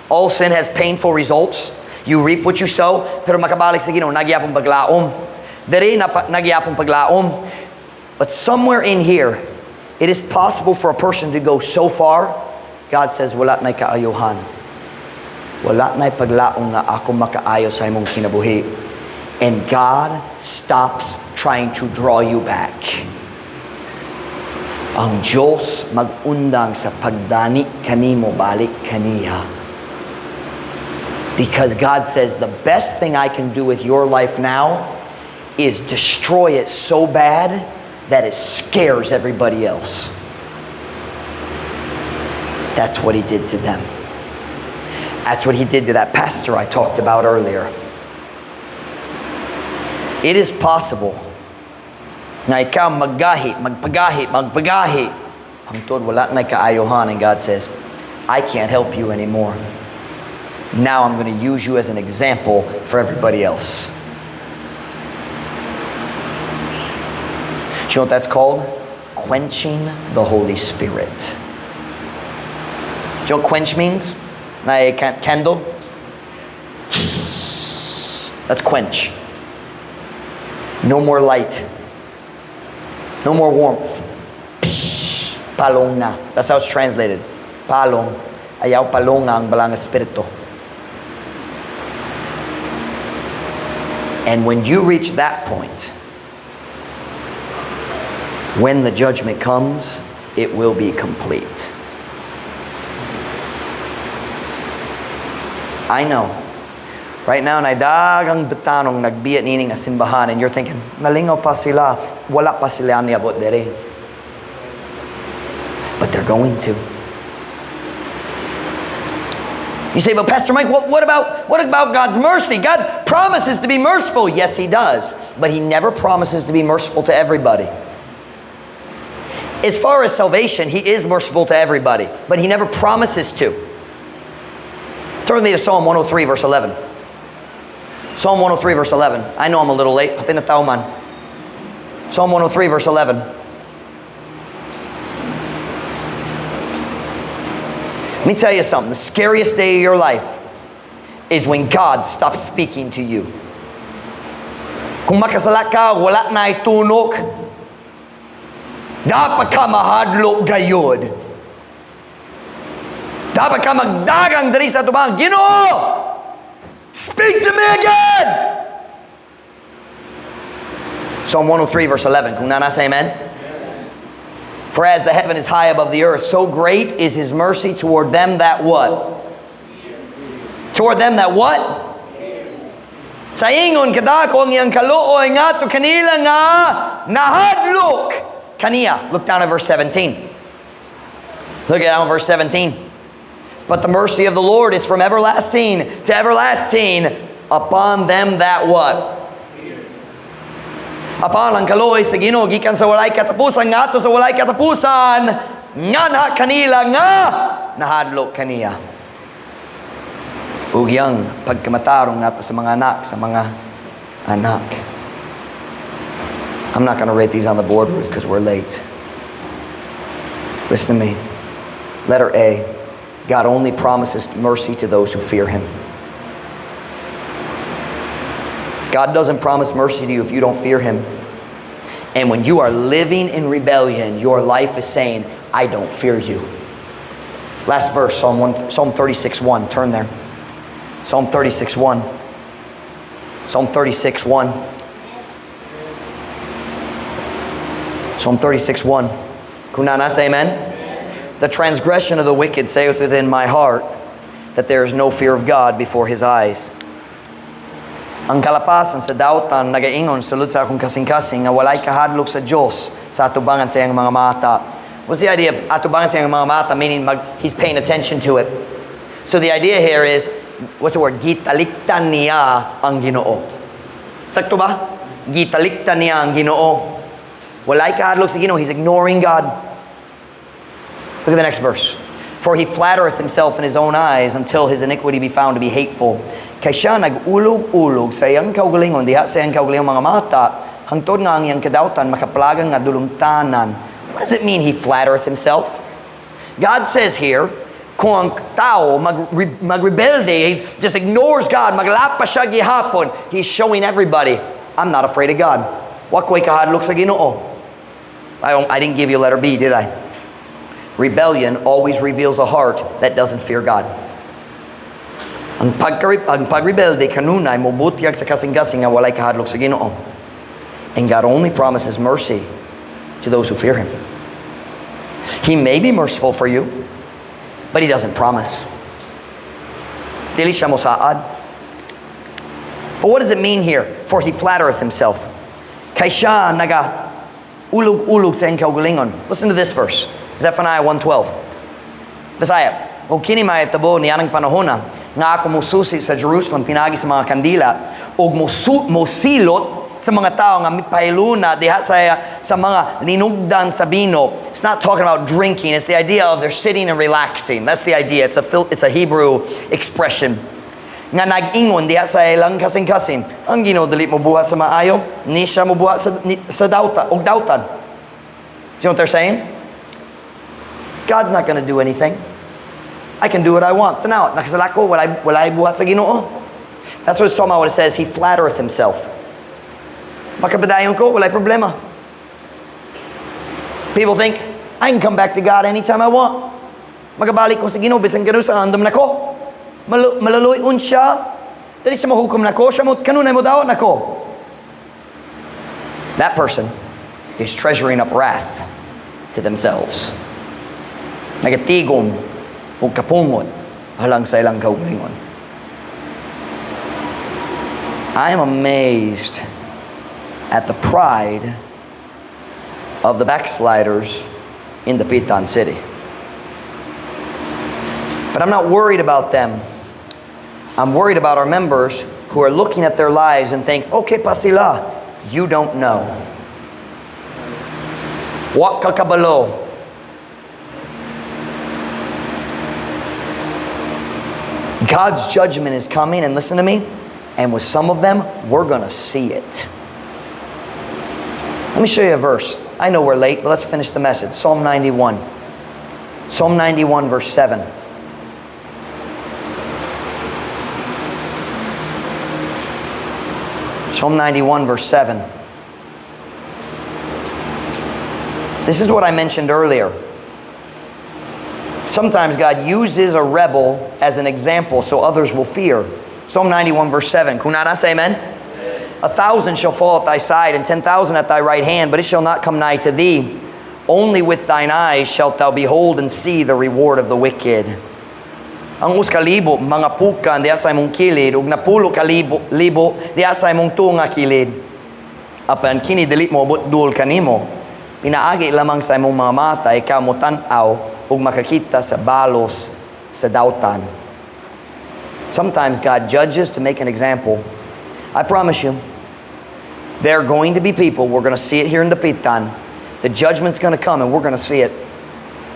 All sin has painful results. You reap what you sow, pero makabalik sa Ginoo, naa gyapon paglaom. Diri na naa gyapon paglaom. But somewhere in here, it is possible for a person to go so far, God says, "Wala na'y kaayohan. Wala na'y paglaom nga ako makaayo sa imong kinabuhi." And God stops trying to draw you back. Ang Diyos magundang sa pagdani kanimo balik kaniya. Because God says, "The best thing I can do with your life now is destroy it so bad that it scares everybody else." That's what he did to them. That's what he did to that pastor I talked about earlier. It is possible na ikaw maggahi, magpagahi, magpagahi, hangtod wala na kaayohan, and God says, "I can't help you anymore. Now I'm going to use you as an example for everybody else." Do you know what that's called? quenching the Holy Spirit. Do you know what quench means? Na candle? That's quench. No more light. No more warmth. Palong na. That's how it's translated. Palong. Ayaw palong ang Balaang Espiritu. And when you reach that point, when the judgment comes, it will be complete. I know. Right now, naay daghang batanong nagbiya niini nga simbahan and you're thinking, "Malingaw pa sila, wala pa sila niabot diri." But they're going to. You say, "But Pastor Mike, what about God's mercy? God promises to be merciful." Yes, He does. But He never promises to be merciful to everybody. As far as salvation, He is merciful to everybody. But He never promises to. Turn with me to Psalm 103, verse 11. Psalm 103, verse 11. I know I'm a little late. Hapin na tao man. Psalm 103, verse 11. Let me tell you something. The scariest day of your life is when God stops speaking to you. Kung makasala ka, wala na itunok. Dapat ka mahadlok gayod. Dapat ka magdagang diri sa atubang. "Ginoo! Speak to me again!" Psalm 103 verse 11. Kung naa na, say amen. For as the heaven is high above the earth, so great is His mercy toward them that what? Toward them that what? Sa ingon kadako ang iyang kaluoy ngadto kanila nga nahadlok kaniya. Look down at verse 17. Look at down verse 17. But the mercy of the Lord is from everlasting to everlasting upon them that what? Apan ang kaluoy sa Ginoo gikan sa walay katapusan ngadto sa walay katapusan nganha kanila nga nahadlok kaniya. Ug iyang pagkamatarong ngadto sa mga anak sa mga anak. I'm not going to write these on the board, Ruth, because we're late. Listen to me. Letter A. God only promises mercy to those who fear Him. God doesn't promise mercy to you if you don't fear Him. And when you are living in rebellion, your life is saying, "I don't fear you." Last verse, Psalm 1, Psalm 36:1. Turn there. Psalm 36:1. Psalm 36:1. Psalm 36:1. Kung naa na, say amen. The transgression of the wicked saith within my heart that there is no fear of God before His eyes. Ang kalapasan sa dautan nagaingon sulod sa akong kasing-kasing nga walay kahadlok sa Dios sa atubangan sa iyang mga mata. What's the idea of atubangan sa iyang mga mata? Meaning he's paying attention to it. So the idea here is, what's the word? Gitaliktan niya ang Ginoo. Sakto ba? Gitaliktan niya ang Ginoo. Walay kahadlok sa Ginoo. He's ignoring God. Look at the next verse. For he flattereth himself in his own eyes until his iniquity be found to be hateful. Kay siya nag-ulog-ulog sa iyang kaugalingon, diha sa iyang kaugalingong mga mata, hangtod nga ang iyang kadautan makaplagang nga dulumtanan. What does it mean he flattereth himself? God says here, kung ang tao magrebelde, he just ignores God, maglapa siya gihapon, he's showing everybody, "I'm not afraid of God. Wa ko'y kahadlok sa Ginoo." I didn't give you letter B, did I? Rebellion always reveals a heart that doesn't fear God. Ang pagrebelde kanunay mobutyag sa kasing-kasing nga walay kahadlok sa Ginoo. And God only promises mercy to those who fear Him. He may be merciful for you, but He doesn't promise. Dili siya mosaad. But what does it mean here? For he flattereth himself. Kay siya naga ulog-ulog sa iyang kaugalingon. Listen to this verse. Zephaniah 1:12. Bisaya. O kini mahitabo nianang panahona nga ako mususi sa Jerusalem pinagi sa mga kandila ug mosilot sa mga tao nga mipahiluna diha sa mga linugdan sa bino. It's not talking about drinking. It's the idea of they're sitting and relaxing. That's the idea. It's a Hebrew expression. Nga nag-ingon diha sa ilang kasing-kasing, "Ang Ginoo dili mo buhat sa maayo, ni siya mo buhat sa dauta og dautan." Do you know what they're saying? God's not going to do anything. I can do what I want. Tanaw, nakasala ko, walay buhat sa Ginoo. That's what it's talking about when it says he flattereth himself. Makapadayon ko, walay problema. People think, I can come back to God anytime I want. Magabalik ko sa Ginoo bisan kanus-a andam nako. Maluluy-on siya. Dili siya mahukom nako, siya mo kanunay mo daot nako. That person is treasuring up wrath to themselves. Nagatigom og kapungot alang sa ilang kaugalingon. I am amazed at the pride of the backsliders in the Dapitan City. But I'm not worried about them. I'm worried about our members who are looking at their lives and think, "Okay pa sila." You don't know. Wa ka kabalo. God's judgment is coming, and listen to me, and with some of them, we're going to see it. Let me show you a verse. I know we're late, but let's finish the message. Psalm 91. Psalm 91, verse 7. Psalm 91, verse 7. This is what I mentioned earlier. Sometimes God uses a rebel as an example so others will fear. Psalm 91, verse 7. Kung naa na, say amen. 1,000 shall fall at thy side, and 10,000 at thy right hand, but it shall not come nigh to thee. Only with thine eyes shalt thou behold and see the reward of the wicked. Ang usa ka libo, mga pukan diha sa imong kilid, ug napulo ka libo diha sa imong tuo nga kilid. Apan kini dili moabot duol kanimo. Pinaagi lamang sa imong mga mata, ikaw motan-aw ug makakita sa balos sa dautan. Sometimes God judges to make an example. I promise you, there are going to be people, we're going to see it here in Dapitan. The judgment's going to come and we're going to see it.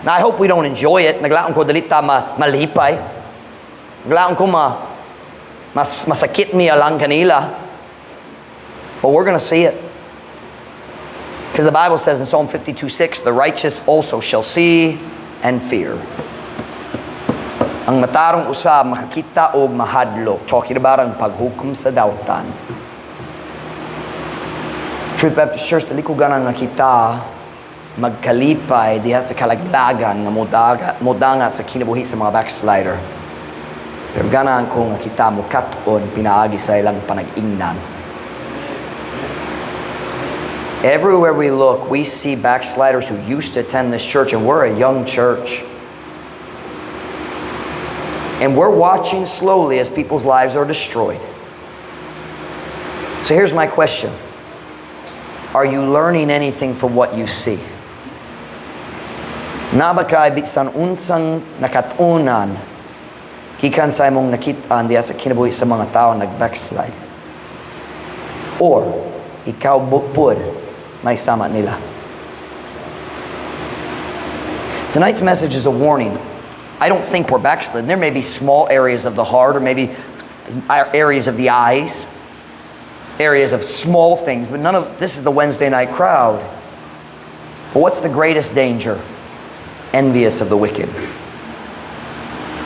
Now, I hope we don't enjoy it. Naglaom ko dili ta malipay. Naglaom ko masakit mi alang kanila. But we're going to see it. Because the Bible says in Psalm 52:6, the righteous also shall see and fear. Ang matarong usab makakita og mahadlok. Talking about ang paghukom sa dautan. Truth Baptist Church, dili ko ganang nga kita magkalipay diha sa kalaglagan nga modanga sa kinabuhi sa mga backslider. Pero ganahan ko nga kita mukat-on pinaagi sa ilang panag-ingnan. Everywhere we look, we see backsliders who used to attend this church, and we're a young church. And we're watching slowly as people's lives are destroyed. So here's my question. Are you learning anything from what you see? Naa ba kay bisan unsang nakat-onan gikan sa imong nakit-an diha sa kinabuhi sa mga tao nag-backslide? Or ikaw pud may sama nila? Tonight's message is a warning. I don't think we're backslidden. There may be small areas of the heart or maybe areas of the eyes, areas of small things, but none of this is the Wednesday night crowd. But what's the greatest danger? Envious of the wicked.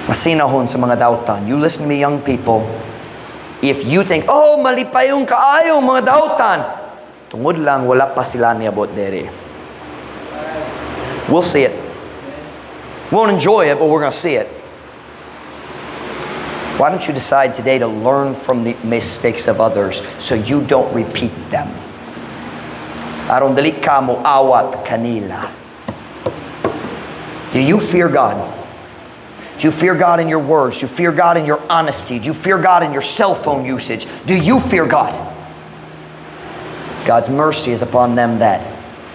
Masinahon sa mga dautan. You listen to me, young people. If you think, "Oh, malipayon kaayo mga dautan," tungod lang wala pa sila niabot dere. We'll see it. We won't enjoy it, but we're going to see it. Why don't you decide today to learn from the mistakes of others so you don't repeat them? Aron dili ka mo awat kanila. Do you fear God? Do you fear God in your words? Do you fear God in your honesty? Do you fear God in your cell phone usage? Do you fear God? God's mercy is upon them that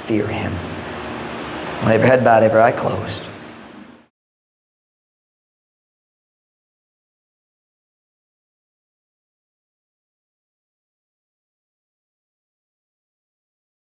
fear Him. When every head bowed, every eye closed.